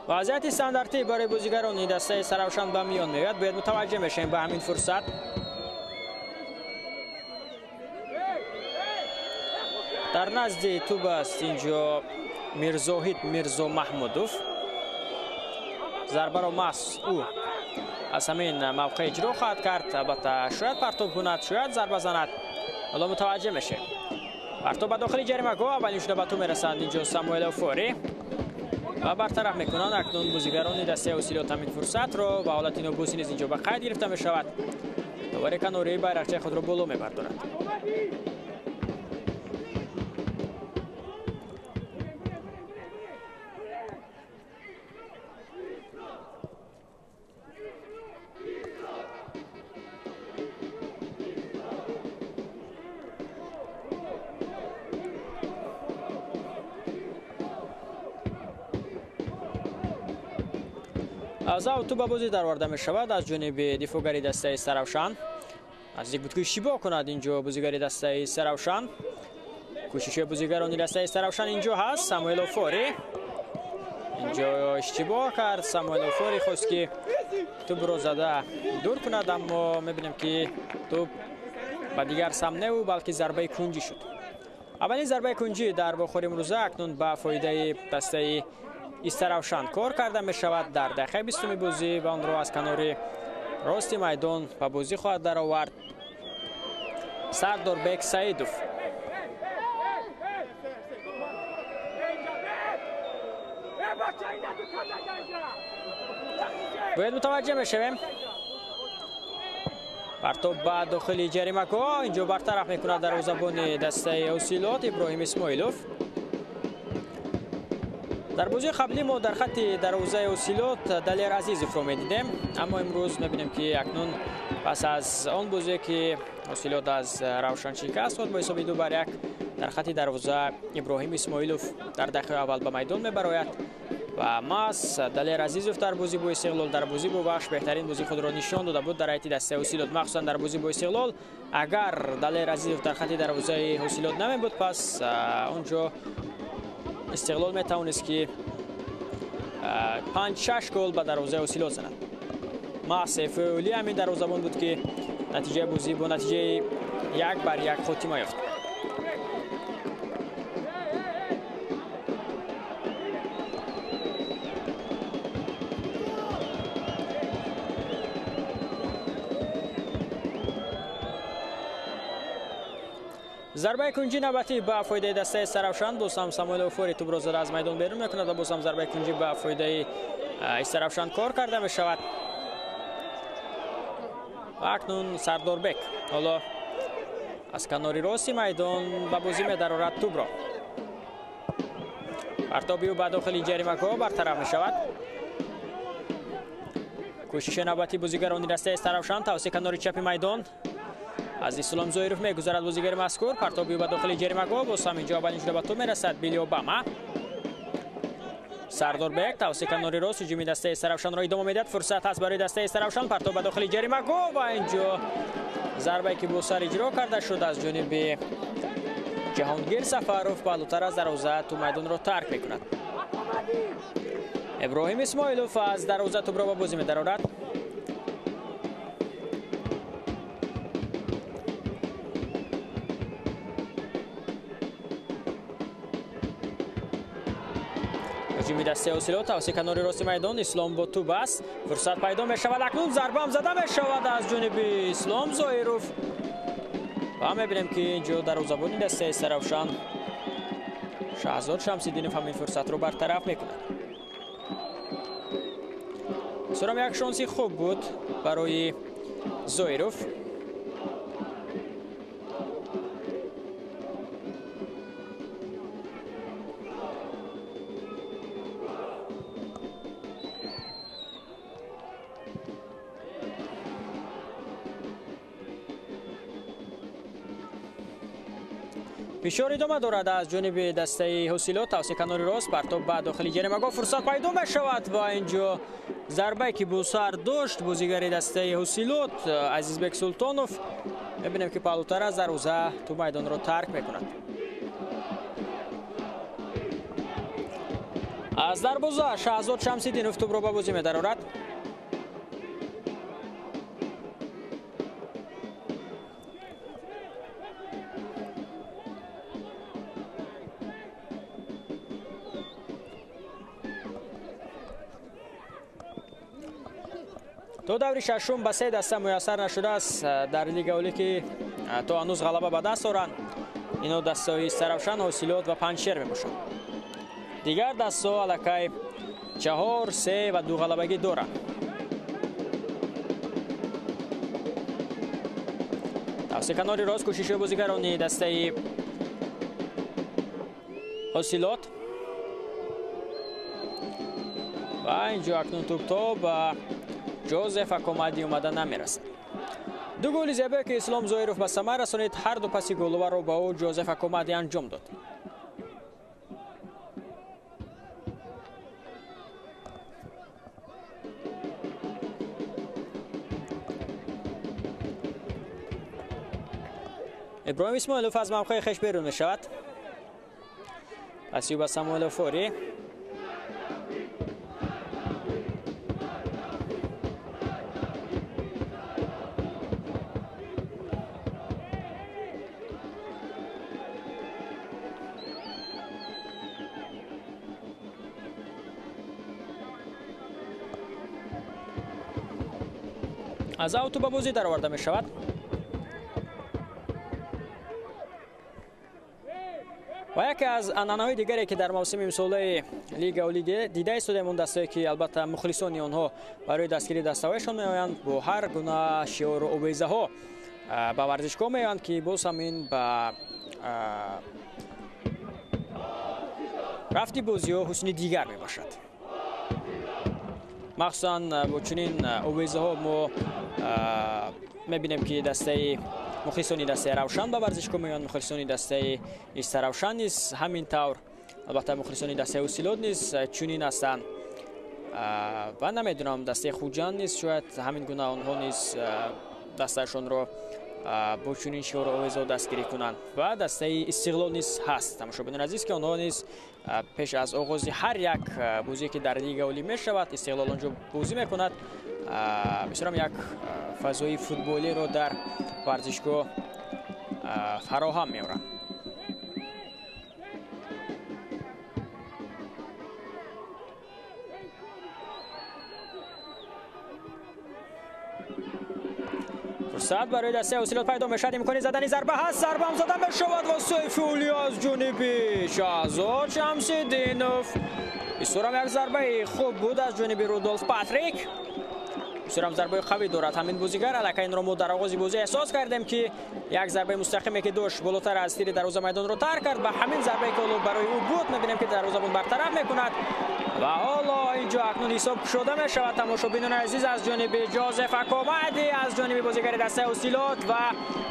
Вазъияти стандартӣ барои бозигарони дастаи Саравшан ба миён меояд. Бояд мутаваҷҷеҳ мешавем ба ҳамин фурсат. Дар назди тӯб аст инҷо Мирзоҳид Мирзо Маҳмудов. Зарбаро маҳз ӯ аз ҳамин мавқеъ иҷро хоҳад кард. Албатта шояд партоб кунад, шояд зарба занад. Ҳоло мутаваҷҷеҳ мешавем. Партоб ба дохили ҷаримагоҳ, аввалин шуда ба тӯб мерасанд инҷо Самуэл Офори ва бартараф мекунанд. Акнун бозигарони дастаи Ҳосилот ҳамин фурсатро ва ҳолати нобозӣ низ инҷо ба қайд гирифта мешавад. Довари канорӣ байрақчаи худро боло мебардорад. Зав тӯб ба бозӣ дароварда мешавад аз ҷониби дифоъгари дастаи Саравшан. Наздик буд ки иштибоҳ кунад инҷо бозигари дастаи Саравшан. Кӯшиши бозигарони дастаи Саравшан инҷо ҳаст. Самуэл Офори инҷо иштибоҳ кард. Самуэл Офори хост ки тӯбро зада дур кунад, аммо мебинем ки тӯб ба дигар самт не, балки зарбаи кунҷӣ шуд. Аввалин зарбаи кунҷӣ дар вохӯри имрӯза акнун ба фоидаи дастаи Истаравшан кор карда мешавад. Дар дақиқаи 20-уми бозӣ ва онро аз канори рости майдон ба бозӣ хоҳад даровард Сардорбек Саидов. Бояд мутаваҷҷеҳ мешавем. Партоб ба дохили ҷаримагоҳ, инҷо бартараф мекунад дарвозабони дастаи Ҳосилот Иброҳим Исмоилов. Дар бозии қаблӣ мо дар хатти дарвозаи Ҳосилот Далер Азизовро медидем, аммо имрӯз мебинем ки акнун пас аз он бозие ки Ҳосилот аз Равшан шикаст хӯрд бо ҳисоби 2-1, дар хатти дарвоза Иброҳим Исмоилов дар дақиқаи аввал ба майдон мебарояд ва маҳз Далер Азизов дар бозӣ бо Истиқлол, дар бозӣ бо Вахш беҳтарин бозии худро нишон дода буд дар ҳайати дастаи Ҳосилот, махсусан дар бозӣ бо Истиқлол. Агар Далер Азизов дар хатти дарвозаи Ҳосилот намебуд, пас онҷо Истиқлол метавонист ки 5-6 гол ба дарвозаи Ҳосилот занад. Маҳз феъли ҳамин дарвозабон буд ки натиҷаи бозӣ бо натиҷаи 1-1 хотима ёфт. Зарбаи кунҷӣ навбатӣ ба фоидаи дастаи Саравшан. Боз ҳам Самуэл Офори тӯбро зада аз майдон берун мекунад ва боз ҳам зарбаи кунҷӣ ба фоидаи Истаравшан кор карда мешавад. Ва акнун Сардорбек ҳоло аз канори рости майдон ба бозӣ медарорад тӯбро. Партоби ӯ ба дохили ҷаримагоҳ бартараф мешавад. Кӯшиши навбатии бозигарони дастаи Истаравшан тавассути канори чапи майдон. Аз Ислом Зоиров мегузарад бозигари мазкур. Партоби ӯ ба дохили ҷаримагоҳ, боз ҳам инҷо аввалин шуда ба тӯб мерасад Билли Обама. Сардорбек тавассути канори рост ҳуҷуми дастаи Истаравшанро идома медиҳад. Фурсат ҳаст барои дастаи Истаравшан. Партоб ба дохили ҷаримагоҳ ва инҷо зарбае ки бо сар иҷро карда шуд аз ҷониби Ҷаҳонгир Сафаров паҳлӯтар аз дарвоза ту майдонро тарк мекунад. Иброҳим Исмоилов аз дарвоза тӯбро ба бозӣ медарорад. Ҳуҷуми дастаи Ҳосилот тавассути канори рости майдон. Ислом бо тӯб аст. Фурсат пайдо мешавад. Акнун зарба ҳам зада мешавад аз ҷониби Ислом Зоиров. Ва мебинем ки инҷо дарвозабони дастаи Истаравшан Шаҳзод Шамсиддинов ҳамин фурсатро бартараф мекунад. Бисёрам як шонси хуб буд барои Зоиров. Фишор идома дорад аз ҷониби дастаи Ҳосилот тавассути канори рост. Партоб ба дохили ҷаримагоҳ, фурсат пайдо мешавад ва инҷо зарбае ки бо сар дошт бозигари дастаи Ҳосилот Азизбек Султонов. Мебинем ки паҳлӯтар аз дарвоза ту майдонро тарк мекунад. Аз дарвоза Шаҳзод Шамсиддинов тӯбро ба бозӣ медарорад. То даври шашум ба се даста муяссар нашудааст дар лига олӣ, ки то ҳанӯз ғалаба ба даст доранд. Ино дастаҳои Истаравшан, Ҳосилот ва Панҷшер мебошанд. Дигар дастаҳо аллакай 4, 3 ва 2 ғалабагӣ доранд. Тавассути канори рост кӯшиши бозигарони дастаи Ҳосилот ва инҷо акнун тӯб то ба Ҷозеф Акомади омада намерасад. Ду голи зебое ки Ислом Зоиров ба самар расонид, ҳар ду паси голуваро ба ӯ Ҷозеф Акомади анҷом дод. Иброҳим Исмоилов аз мавқеи хеш берун мешавад. Паси ӯ ба Самуэл Фори. Аз ауту ба бозӣ дароварда мешавад. Ва яке аз анъанаҳои дигаре ки дар мавсими имсолаи лига олӣ дида истодем, он дастае ки албатта мухлисони онҳо барои дастгирии дастаҳояшон меоянд, бо ҳар гуна шиору овезаҳо ба варзишгоҳ меоянд, ки боз ҳам ин ба рафти бозиҳо ҳусни дигар мебошад. Махсусан бо чунин овезаҳо мо мебинем ки дастаи мухлисони дастаи Равшан ба варзишгоҳ меоянд, мухлисони дастаи Истаравшан низ ҳамин тавр, албатта мухлисони дастаи Ҳосилот низ чунин ҳастанд ва намедонам дастаи Хуҷанд низ шояд ҳамин гуна онҳо низ дастаашонро бо чунин шиору овезаҳо дастгирӣ кунанд. Ва дастаи Истиқлол низ ҳаст, тамошобинони азиз, ки онҳо низ пеш аз оғози ҳар як бозие ки дар лига олӣ мешавад, Истиқлол онҷо бозӣ мекунад, бисёрам як фазои футболиро дар варзишгоҳ фароҳам меоранд. Фурсат барои дастаи Ҳосилот пайдо мешавад. Имкони задани зарба ҳаст. Зарба ҳам зада мешавад ва Сайфулло аз ҷониби Шаҳзод Шамсиддинов. Бисёрам як зарбаи хуб буд аз ҷониби Рудолф Патрик. Бисёрам зарбаи қавӣ дорад ҳамин бозигар. Аллакай инро мо дар оғози бозӣ эҳсос кардем, ки як зарбаи мустақиме ки дошт болотар аз тири дарвоза майдонро тарк кард. Ба ҳамин зарбае ки ҳоло барои ӯ буд, мебинем ки дарвозабон бартараф мекунад Ва ҳоло инҷо акнун ҳисоб кушода мешавад, тамошобинони азиз, аз ҷониби Ҷозеф Акомади, аз ҷониби бозигари дастаи Ҳосилот. Ва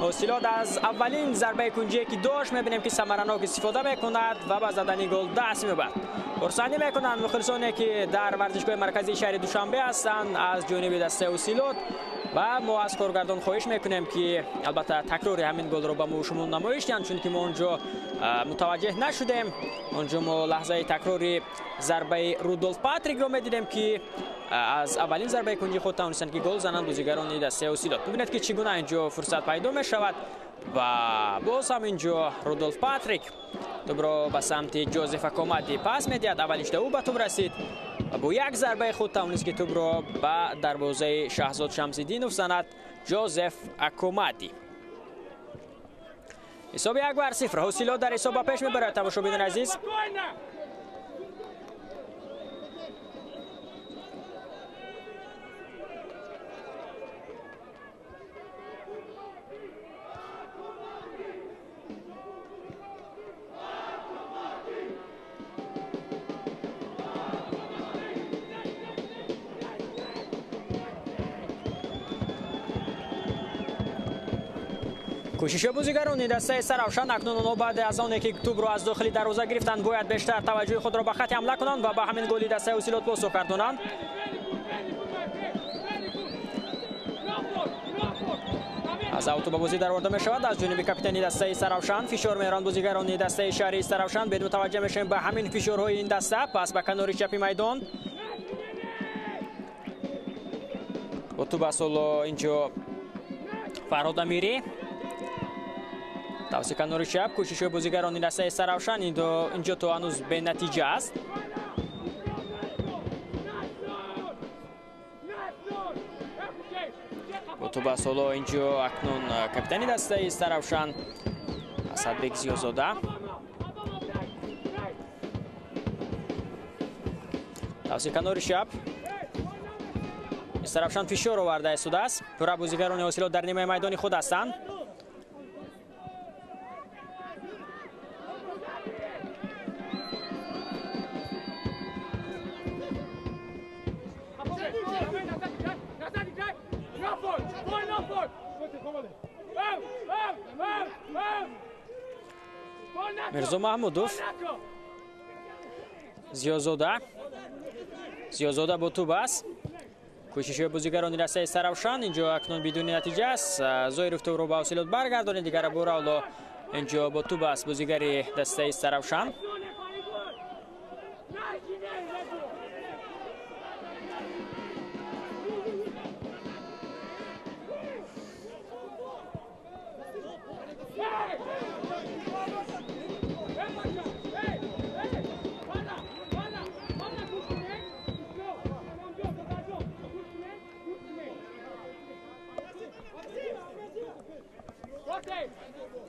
Ҳосилот аз аввалин зарбаи кунҷие ки дошт мебинем ки самаранок истифода мекунад ва ба задани гол даст меёбад. Хурсандӣ мекунанд мухлисоне ки дар варзишгоҳи марказии шаҳри Душанбе ҳастанд аз ҷониби дастаи Ҳосилот. Ва мо аз коргардон хоҳиш мекунем ки албатта такрори ҳамин голро ба мо шумо намоиш диҳанд, чунки мо онҷо мутаваҷҷеҳ нашудем. Онҷо мо лаҳзаи такрори зарбаи Рудолф Патрикро медидем ки аз аввалин зарбаи кунҷи худ тавонистанд ки гол зананд бозигарони дастаи Ҳосилот. Бибинед ки чӣ гуна инҷо фурсат пайдо мешавад ва боз ҳам инҷо Рудолф Патрик тӯбро ба самти Ҷозеф Акомади пас медиҳад. Аввалин шуда ӯ ба тӯб расид ва бо як зарбаи худ тавонист ки тӯбро ба дарвозаи Шаҳзод Шамсиддинов занад Ҷозеф Акомади. Ҳисоби 1-0. Ҳосилот дар ҳисоб ба пеш мебарад, тамошобинони азиз. Кӯшиши бозигарони дастаи Саравшан акнун онҳо баъд аз оне ки тӯбро аз дохили дарвоза гирифтанд бояд бештар таваҷҷӯҳи худро ба хати ҳамла кунанд ва ба ҳамин голи дастаи Ҳосилот посух гардонанд. Аз авто ба бозӣ дароварда мешавад аз ҷониби капитани дастаи Саравшан. Фишор меоранд бозигарони дастаи шаҳри Саравшан. Бед мутаваҷҷеҳ мешавем ба ҳамин фишорҳои ин даста. Пас ба канори чапи майдон бо тӯб аст ҳоло инҷо Фарҳод Амирӣ. Тавси канори чап кӯшишҳои бозигарони дастаи Саравшан инҷо то ҳанӯз бенатиҷа аст. Бо тӯб аст ҳоло инҷо акнун капитани дастаи Саравшан Асадбек Зиёзода. Тавси канори чап Саравшан фишор оварда истодааст. Пурра бозигарони Ҳосилот дар нимаи майдони худ ҳастанд. Мирзо Маҳмудов, Зиёзода. Зиёзода бо тӯб аст. Кӯшишҳои бозигарони дастаи Саравшан инҷо акнун бидуни натиҷа аст. Зоиров тӯбро ба Ҳосилот баргардонид. Дигар бора ҳоло инҷо бо тӯб аст бозигари дастаи Саравшан.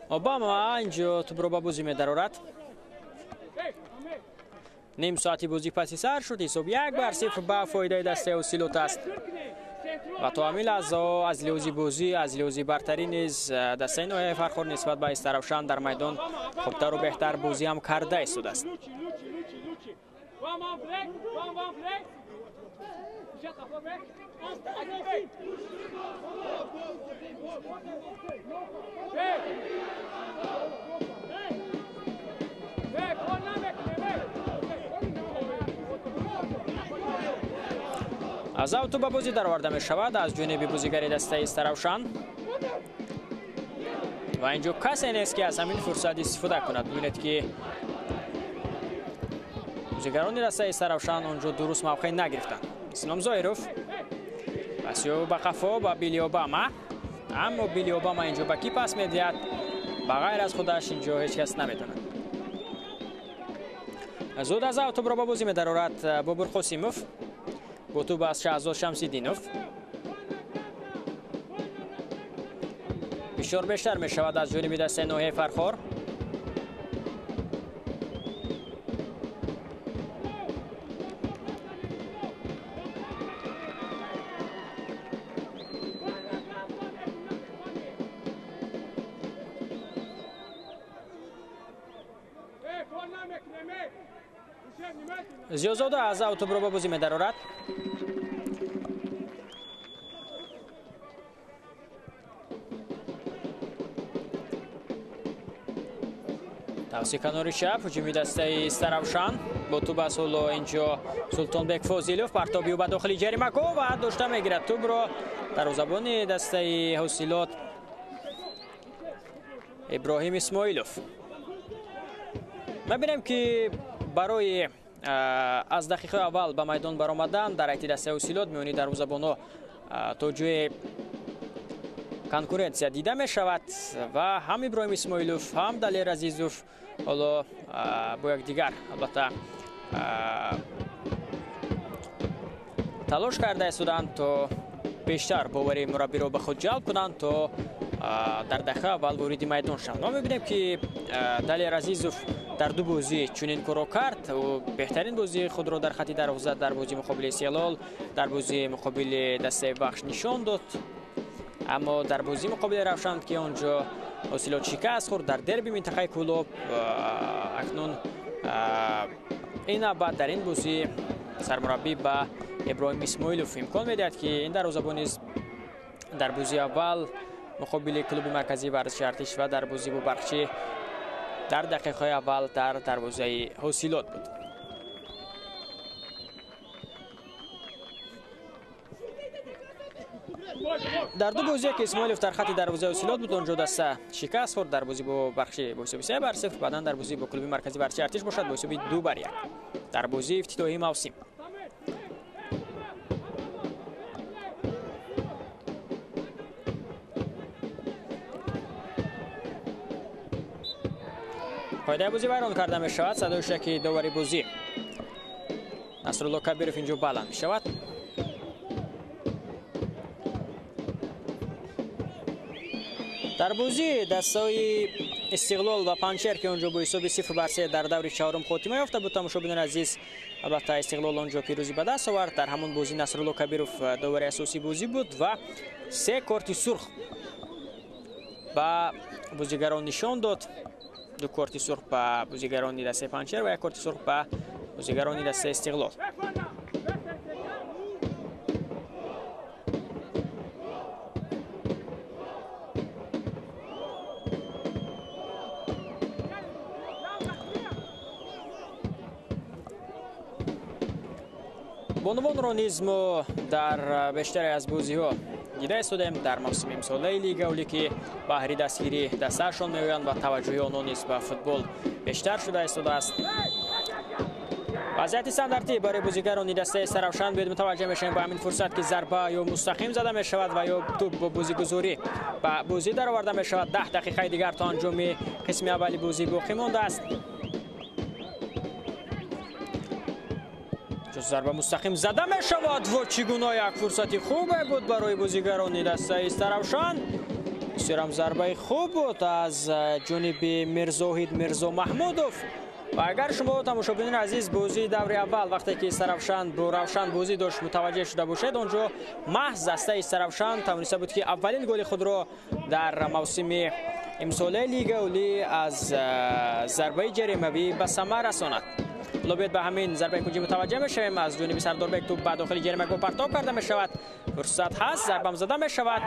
Обама инҷо тӯбро ба бозӣ медарорад. Ним соати бозӣ паси сар шуд. Ҳисоб 1-0 ба фоидаи дастаи Ҳосилот аст. Ва то ҳамин лаҳза аз лиҳози бозӣ, аз лиҳози бартарӣ низ дастаи ноҳияи Фархор нисбат ба Истаравшан дар майдон хубтару беҳтар бозӣ ҳам карда истодааст. Аз авто ба бозӣ дароварда мешавад аз ҷониби бозигари дастаи Истаравшан. Ва инҷо касе нест ки аз ҳамин фурсат истифода кунад. Бибинед ки бозигарони дастаи Истаравшан онҷо дуруст мавқеъ нагирифтанд. Ислом Зоиров пасиё ба қафо ба Билли Обама. Аммо Билли Обама инҷо ба кӣ пас медиҳад? Ба ғайр аз худаш инҷо ҳеҷ кас наметавонад. Зуд аз авто ба бозӣ медарорад Бобур Қосимов. Бо тӯб аз Шаҳзод Шамсиддинов. Фишор бештар мешавад аз ҷониби дастаи ноҳияи Фархор. Зиёзода аз ав тӯбро ба бозӣ медарорад. Тавси канори чап ҳуҷуми дастаи Истаравшан бо тӯб аст ҳоло инҷо Султонбек Фозилов, партоби ӯ ба дохили ҷаримагоҳ ва дошта мегирад тӯбро дарвозабони дастаи Ҳосилот Иброҳим Исмоилов. Мебинем ки барои аз дақиқаи аввал ба майдон баромадан дар ҳайати дастаи Ҳосилот миёни дарвозабонҳо то ҷое конкуренсия дида мешавад ва ҳам Иброҳим Исмоилов, ҳам Далер Азизов ҳоло бо якдигар албатта талош карда истоданд то бештар бовари мураббиро ба худ ҷалб кунанд то дар дақиқаи аввал вориди майдон шаванд. Мо мебинем ки Далер Азизов дар ду бозӣ чунин корро кард. Ӯ беҳтарин бозии худро дар хати дарвоза дар бозии муқобили Истиқлол, дар бозии муқобили дастаи Вахш нишон дод. Аммо дар бозии муқобили Равшан, ки он ҷо Ҳосилот шикаст хӯрд дар дерби минтақаи Кӯлоб, акнун ин навбат дар ин бозӣ сармураббӣ ба Иброҳим Исмоилов имкон медиҳад, ки ин дарвозабон низ дар бозии аввал муқобили клуби марказии варзиши Артиш ва дар бозӣ бо Барқчӣ дар дақиқаҳои аввал дар дарвозаи Ҳосилот буд. Дар ду бозие ки Исмоилов дар хати дарвозаи Ҳосилот буд, он ҷо даста шикаст хӯрд дар бозӣ бо Барқчӣ бо ҳисоби 3-0, баъдан дар бозӣ бо клуби марказии варзиши Артиш бошад бо ҳисоби 2-1 дар бозии ифтитоҳии мавсим. Қоидаи бозӣ вайрон карда мешавад. Садои шаки довари бозӣ Насрулло Кабиров инҷо баланд мешавад. Дар бозӣ дастаи Истиқлол ва Панҷшер, ки онҷо бо ҳисоби 0-3 дар даври чаҳорум хотима ёфта буд, тамошобинони азиз, албатта Истиқлол онҷо пирӯзӣ ба даст овард. Дар ҳамон бозӣ Насрулло Кабиров довари асосии бозӣ буд ва 3 корти сурх ба бозигарон нишон дод. 2 корти сурх ба бозигарони дастаи Панҷшер ва 1 корти сурх ба бозигарони дастаи Истиқлол. Бонувонро низ мо дар бештаре аз бозиҳо дида истодем дар мавсими имсолаи лига, оле ки баҳри дастгирӣ дастаашон меоянд ва таваҷҷӯҳи онҳо низ ба футбол бештар шуда истодааст. Вазъияти стандартӣ барои бозигарони дастаи Истаравшан биёед мутаваҷҷеҳ мешавем ба ҳамин фурсат, ки зарба ё мустақим зада мешавад ва ё тӯб бо бозигузорӣ ба бозӣ дароварда мешавад. 10 дақиқаи дигар то анҷоми қисми аввали бозӣ боқӣ мондааст. Зарба мустақим зада мешавад ва чӣ гуна як фурсати хубе буд барои бозигарони дастаи Истаравшан. Бисёрам зарбаи хуб буд аз ҷониби Мирзоҳид Мирзо Маҳмудов. Ва агар шумо тамошобинони азиз бозии даври аввал вақте ки Истаравшан бо Равшан бозӣ дошт мутаваҷҷеҳ шуда бошед, он ҷо маҳз дастаи Истаравшан тавониста буд, ки аввалин голи худро дар мавсими имсолаи лига олӣ аз зарбаи ҷаримавӣ ба самар расонад. Лобият ба ҳамин зарбаи кунҷӣ мутаваҷҷеҳ мешавем. Аз ҷониби Сардорбек тӯб ба дохили ҷаримагоҳ партоб карда мешавад. Фурсат ҳаст, зарбам зада мешавад.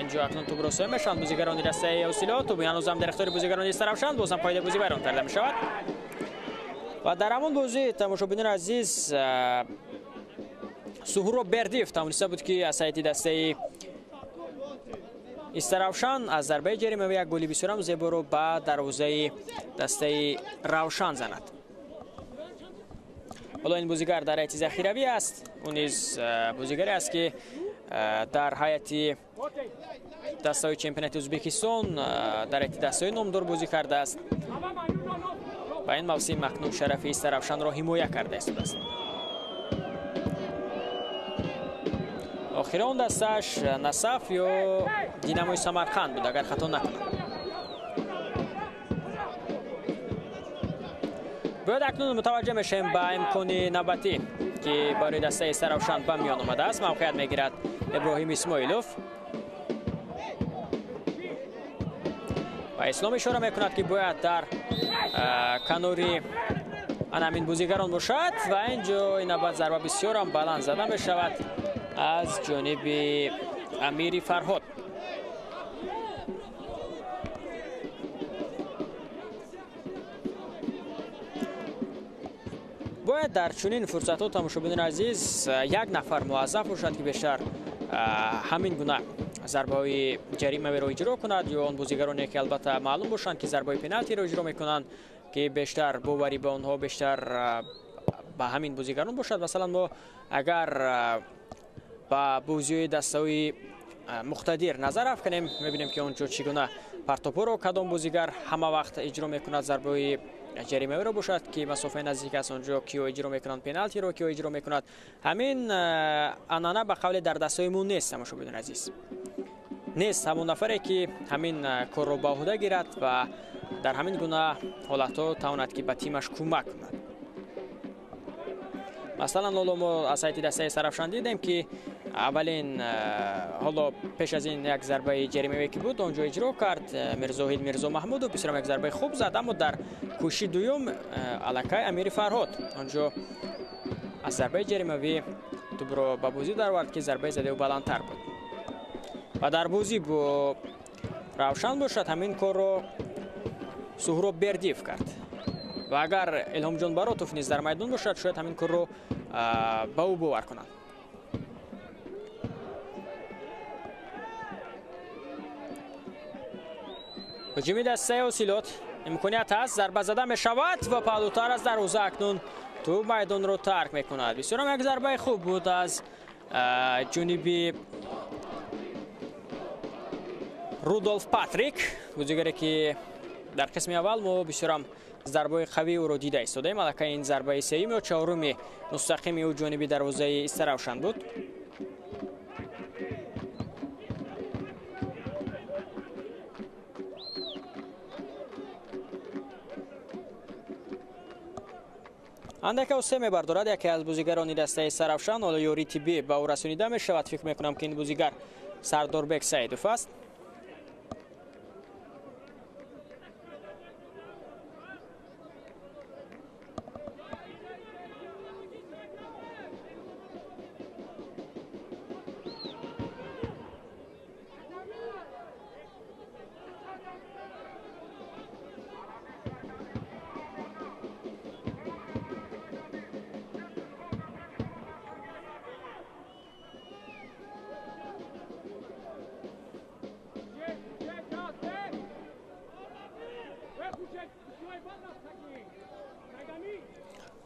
Инҷо акнун тӯбро соя мешаванд бозигарони дастаи Ҳосилот. Тӯб ҳанӯзам дар ихтиёри бозигарони Истаравшан, бозам қоидаи бозӣ вайрон карда мешавад. Ва дар ҳамон бозӣ тамошобинони азиз Суҳроб Бердиев тавониста буд, ки аз ҳайати дастаи Истаравшан аз зарбаи ҷаримавӣ як голи бисёрам зеборо ба дарвозаи дастаи Равшан занад. Ҳоло ин бозигар дар ҳайати захиравӣ аст. Ӯ низ бозигаре аст, ки дар ҳайати дастаҳои чемпионати Ӯзбекистон дар ҳайати дастаҳои номдор бозӣ кардааст ва ин мавсим акнун шарафи Истаравшанро ҳимоя карда истодааст. Охири он дастааш Насаф ё Динамои Самарқанд буд, агар хато накунам. Бояд акнун мутаваҷҷеҳ мешавем ба имкони навбатӣ, ки барои дастаи Истаравшан ба миён омадааст. Мавқеият мегирад Иброҳим Исмоилов ва Ислом ишора мекунад, ки бояд дар канори Ана ҳамин бозигарон бошад ва инҷо ин навбат зарба бисёрам баланд зада мешавад аз ҷониби Амири Фарҳод. Бояд дар чунин фурсатҳо тамошобинони азиз як нафар муаззаф бошад, ки бештар ҳамин гуна зарбаҳои ҷаримавиро иҷро кунад, ё он бозигароне ки албатта маълум бошанд, ки зарбаҳои пеналтиро иҷро мекунанд, ки бештар боварӣ ба онҳо бештар ба ҳамин бозигарон бошад. Масалан, мо агар ба бозиҳои дастаҳои муқтадир назар афканем, мебинем, ки он ҷо чӣ гуна партопҳоро кадом бозигар ҳама вақт иҷро мекунад. Зарбаҳои ҷаримавиро бошад, ки масофаи наздик аст, он ҷо киё иҷро мекунанд, пеналтиро киё иҷро мекунад. Ҳамин анъана ба қавле дар дастҳои мо нест, тамошобинони азиз. Нест ҳамон нафаре, ки ҳамин корро ба ӯҳда гирад ва дар ҳамин гуна ҳолатҳо тавонад, ки ба тимаш кӯмак кунад. Масалан, ҳоло мо аз сайти дастаи Сарафшан дидем, ки аввалин ҳоло пеш аз ин як зарбаи ҷаримавие ки буд, он ҷо иҷро кард Мирзоҳид Мирзо Маҳмудов, бисёрам як зарбаи хуб зад, аммо дар кӯшиши дуюм аллакай Амири Фарҳод он ҷо аз зарбаи ҷаримавӣ тӯбро ба бозӣ даровард, ки зарбаи задаи ӯ баландтар буд. Ва дар бозӣ бо Равшан бошад, ҳамин корро Суҳроб Бердиев кард. Ва агар Илҳомҷон Баротов низ дар майдон бошад, шояд ҳамин корро ба ӯ бовар кунанд. Ҳуҷуми дастаи Ҳосилот имконият ҳаст, зарба зада мешавад ва паҳлӯтар аз дарвоза акнун тӯб майдонро тарк мекунад. Бисёрам як зарбаи хуб буд аз ҷониби Рудолф Патрик, бозигаре ки дар қисми аввал мо бисёрам зарбаи қавии ӯро дида истодаем. Аллакай ин зарбаи сеюм ё чаҳоруми мустақими ӯ ҷониби дарвозаи Истаравшан буд. Андака осе мебардорад яке аз бозигарони дастаи Сарафшан. Ҳоло ёрии тиббӣ ба ӯ расонида мешавад. Фикр мекунам, ки ин бозигар Сардорбек Саидов аст.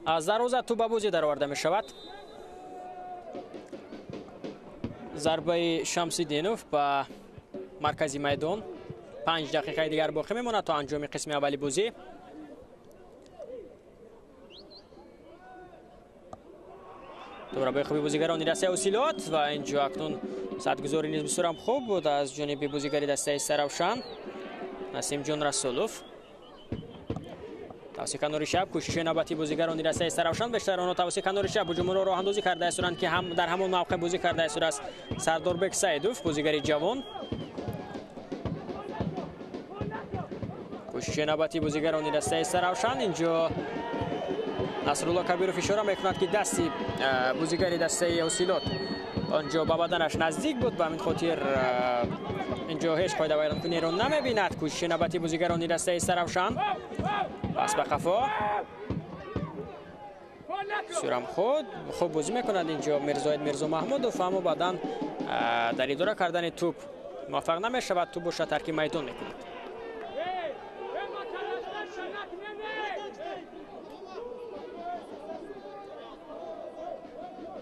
Аз дарвоза тӯб ба бозӣ дароварда мешавад. Зарбаи Шамсиддинов ба маркази майдон. 5 дақиқаи дигар боқӣ мемонад то анҷоми қисми аввали бозӣ. Дурабаи хуби бозигарони дастаи Ҳосилот ва инҷо акнун садгузорӣ низ бисёрам хуб буд аз ҷониби бозигари дастаи Саравшан Насимҷон Расулов. Тавсия канори чап, кӯшиши навбати бозигарони дастаи Саравшан. Бештар онҳо тавсия канори чап ҳуҷумро роҳандозӣ карда истоданд, ки ҳам дар ҳамон мавқеъ бозӣ карда истодааст Сардорбек Саидов, бозигари ҷавон. Кӯшиши навбати бозигарони дастаи Саравшан. Инҷо Насрулло Кабиров ишора мекунад, ки дасти бозигари дастаи Ҳосилот он ҷо ба баданаш наздик буд, ба ҳамин хотир инҷо ҳеҷ қоидавайронкуниро намебинад. Кӯшиши навбати бозигарони дастаи Саравшан. Пас ба қафо. Бисёрам хуб бозӣ мекунад инҷо Мирзоид Мирзо Маҳмудов, аммо баъдан дар идора кардани тӯб муваффақ намешавад. Тӯб бошад тарки майдон мекунад.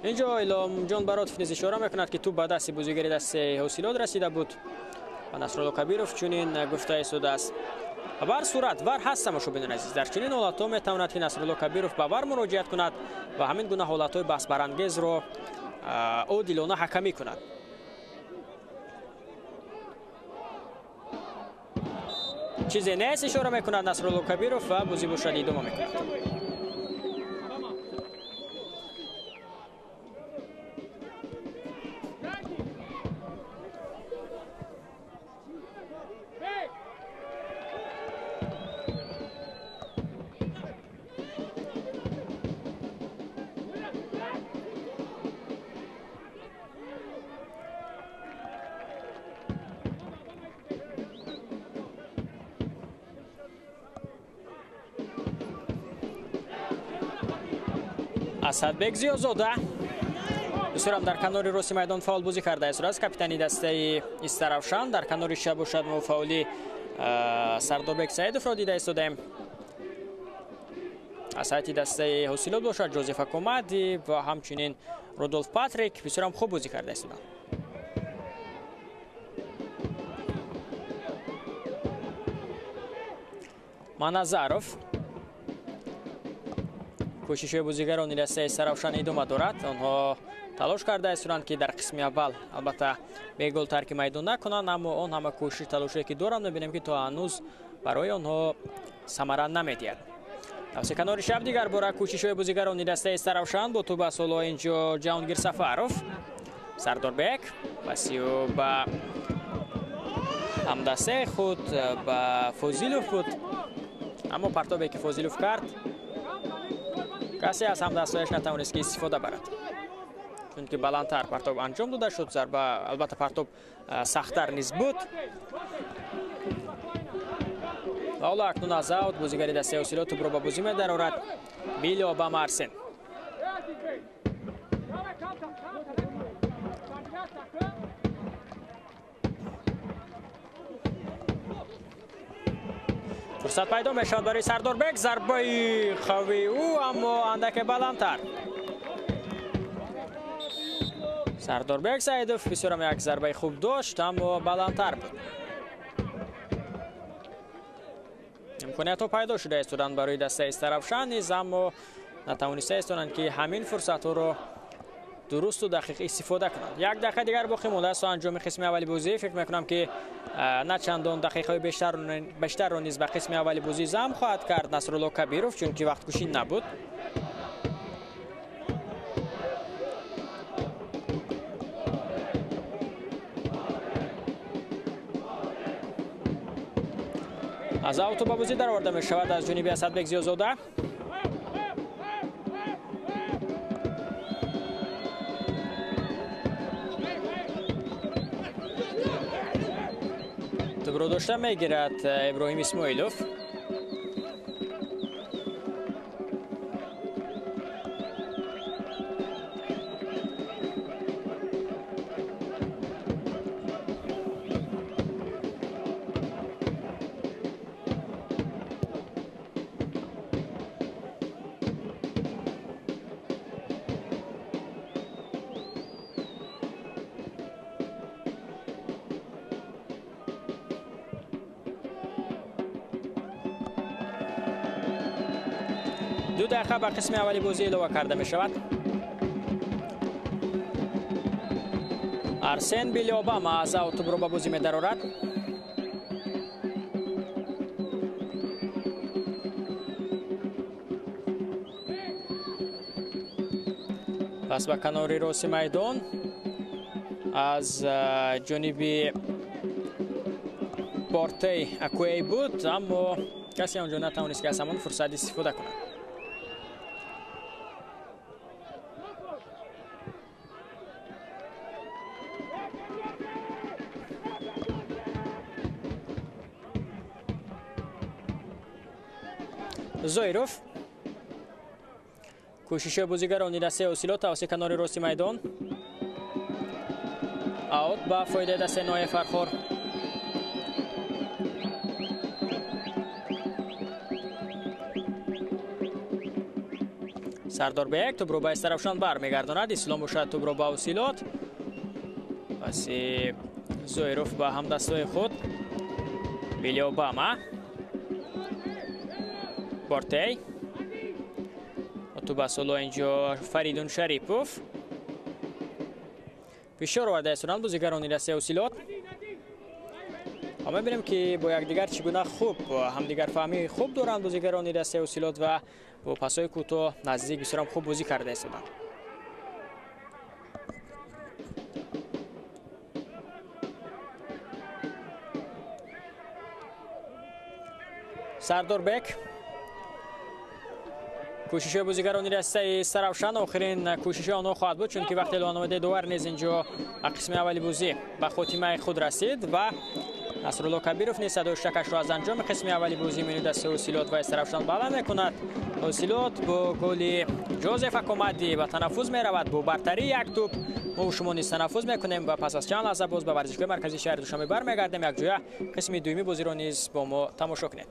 Инҷо Илҳомҷон Баротов низ ишора мекунад, ки тӯб ба дасти бозигари дастаи Ҳосилот расида буд ва Насрулло Кабиров чунин гуфта истодааст. Ба ҳар сурат вар ҳаст, тамошобинони азиз. Дар чунин ҳолатҳо метавонад, ки Насрулло Кабиров ба вар муроҷиат кунад ва ҳамин гуна ҳолатҳои баҳсбарангезро одилона ҳакамӣ кунад. Чизе нест, ишора мекунад Насрулло Кабиров ва бозӣ бошад идома мекунад. Асадбек Зиёзода бисёрам дар канори рости майдон фаъол бозӣ кардааст. Капитани дастаи Истаравшан. Дар канори чап бошад мо фаъоли Сардорбек Саидовро дида истодаем. Аз ҳайати дастаи Ҳосилот бошад Ҷозеф Акомади ва ҳамчунин Рудолф Патрик бисёрам хуб бозӣ карда истоданд. Маназаров. Кӯшишҳои бозигарони дастаи Истаравшан идома дорад. Онҳо талош карда истоданд, ки дар қисми аввал албатта бегол тарки майдон накунанд, аммо он ҳама кӯшиш талошое ки доранд, мебинем, ки то ҳанӯз барои онҳо самара намедиҳад. Тавсе канори шаб дигар бора кӯшишҳои бозигарони дастаи Истаравшан бо тӯб аз ҳоло инҷо Ҷаҳонгир Сафаров. Сардорбек пасиё ба ҳамдастаи худ ба Фозилов буд, аммо партобе ки Фозилов кард, касе аз ҳамдастҳояш натавонист ки истифода барад, чунки баландтар партоб анҷом дода шуд. Зарба албатта партоб сахттар низ буд. Ва ҳоло акнун аз аут бозигари дастаи Ҳосилот тӯбро ба бозӣ медарорад. Билли Обама Арсен. Фурсат пайдо мешавад барои Сардорбек. Зарбаи қавии ӯ, аммо андаке баландтар. Сардорбек Саидов бисёрам як зарбаи хуб дошт, аммо баландтар буд. Имкониятҳо пайдо шуда истоданд барои дастаи Истаравшан низ, аммо натавониста истоданд, ки ҳамин фурсатҳоро дурусту дақиқ истифода кунанд. Як дақиқа дигар боқӣ мондааст то анҷоми қисми аввали бозӣ. Фикр мекунам, ки на чандон дақиқаҳои бештарро низ ба қисми аввали бозӣ зам хоҳад кард Насрулло Кабиров, чунки вақткушӣ набуд. Аз ауту ба бозӣ дароварда мешавад аз ҷониби Асадбек Зиёзода. Тӯбро дошта мегирад Иброҳим Исмоилов. Ду дақиқа ба қисми аввали бозӣ илова карда мешавад. Арсен Билли Обама аз аут тӯбро ба бозӣ медарорад. Пас ба канори рости майдон аз ҷониби Портей Акуэй буд, аммо касе онҷо натавонист, ки аз ҳамон фурсат истифода кунад. Зоиров. Кӯшишҳои бозигарони дастаи Ҳосилот тавассути канори рости майдон. Аут ба фоидаи дастаи ноҳияи Фархор. Сардорбек тӯбро ба Истаравшан бармегардонад. Ислом бошад тӯбро ба Ҳосилот. Паси Зоиров ба ҳамдастҳои худ. Билли Обама. Портей. Тӯб аз ҳоло инҷо Фаридун Шарипов. Фишор оварда истоданд бозигарони дастаи Ҳосилот. Ва мебинем, ки бо якдигар чӣ гуна хуб ҳамдигарфаҳмии хуб доранд бозигарони дастаи Ҳосилот ва бо пасҳои кӯтоҳ наздик бисёрам хуб бозӣ карда истоданд. Сардорбек. Кӯшишҳои бозигарони дастаи Истаравшан охирин кӯшишҳои онҳо хоҳад буд, чунки вақти эълономадаи довар низ инҷо ба қисми аввали бозӣ ба хотимаи худ расид ва Насрулло Кабиров низ садои шакашро аз анҷоми қисми аввали бозии миёни дастаи Ҳосилот ва Истаравшан баланд мекунад. Ҳосилот бо голи Ҷозеф Акомади ба танаффуз меравад бо бартарии як тӯб. Мо шумо низ танаффуз мекунем ва пас аз чанд лаҳза боз ба варзишгоҳи марказии шаҳри Душанбе бармегардем. Якҷоя қисми дуюми бозиро низ бо мо тамошо кунед.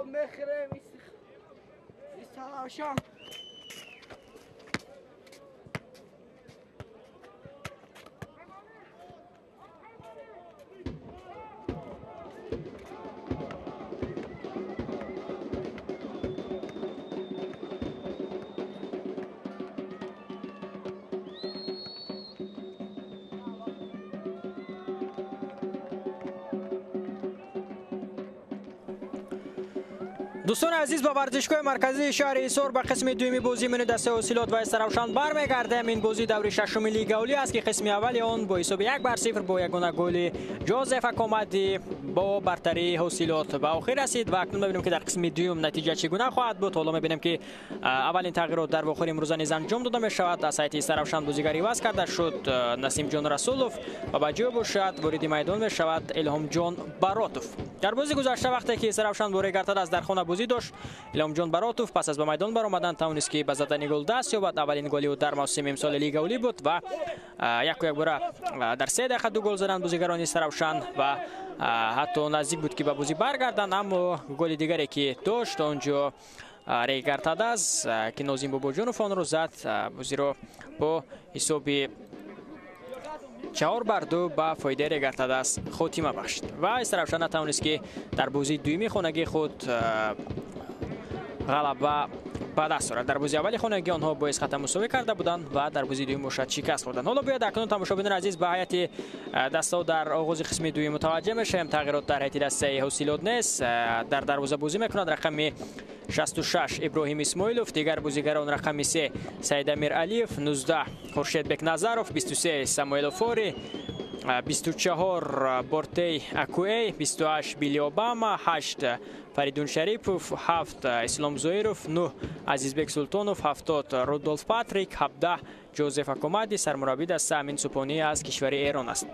Мехрем Истаравшан. Дӯстони азиз, ба варзишгоҳи марказии шаҳри Ҳисор ба қисми дуюми бозии миёни дастаи Ҳосилот ва Истаравшан бармегардем. Ин бозӣ даври шашуми Лигаи Олӣ аст, ки қисми аввали он бо ҳисоби 1-0 бо ягона голи Ҷозеф Акомади бо бартарии Ҳосилот ба охир расид ва акнун мебинем, ки дар қисми дуюм натиҷа чӣ гуна хоҳад буд. Ҳоло мебинем, ки аввалин тағйирот дар вохӯри имрӯза низ анҷом дода мешавад. Аз ҳайати Истаравшан бозигари иваз карда шуд Насимҷон Расулов ва ба ҷой бошад вориди майдон мешавад Илҳомҷон Баротов. Дар бози гузашта вақте ки Истаравшан бо Регартадас дар хона бозӣ дошт, Илҳомҷон Баротов пас аз ба майдон баромадан тавонист, ки ба задани гол даст ёбад. Аввалин голи ӯ дар мавсими имсоли Лигаи Олӣ буд ва яку якбора дар 3 дақиқа 2 гол заданд бозигарони Истаравшан ва ҳатто наздик буд, ки ба бозӣ баргарданд, аммо голи дигаре ки дошт онҷо Регартадас, ки Нозим Бобоҷонов онро зад, бозиро бо ҳисоби 4-2 ба фоидаи Регартадас хотима бахшид ва Истаравшан натавонист, ки дар бозии дуюми хонагии худ ғалаба ба даст орад. Дар бозии аввали хонагӣ онҳо бо Эсхата мусовӣ карда буданд ва дар бозии дуюм бошад шикаст хӯрданд. Ҳоло биёед акнун тамошобинони азиз ба ҳайати дастаҳо дар оғози қисми дуюм мутаваҷҷеҳ мешавем. Тағйирот дар ҳайати дастаи Ҳосилот нест. Дар дарвоза бозӣ мекунад рақами 66 Иброҳим Исмоилов, дигар бозигарон рақами 3 Саидамир Алиев, 19 Хуршедбек Назаров, 23 Самуэл Офори, 24 Бортей Акуэй, 28 Билли Обама, 8 Фаридун Шарипов, 7 Ислом Зоиров, 9 Азизбек Султонов, 70 Рудолф Патрик, 17 Ҷозеф Акомади. Сармураббии даста Амин Супонӣ аз кишвари Эрон аст.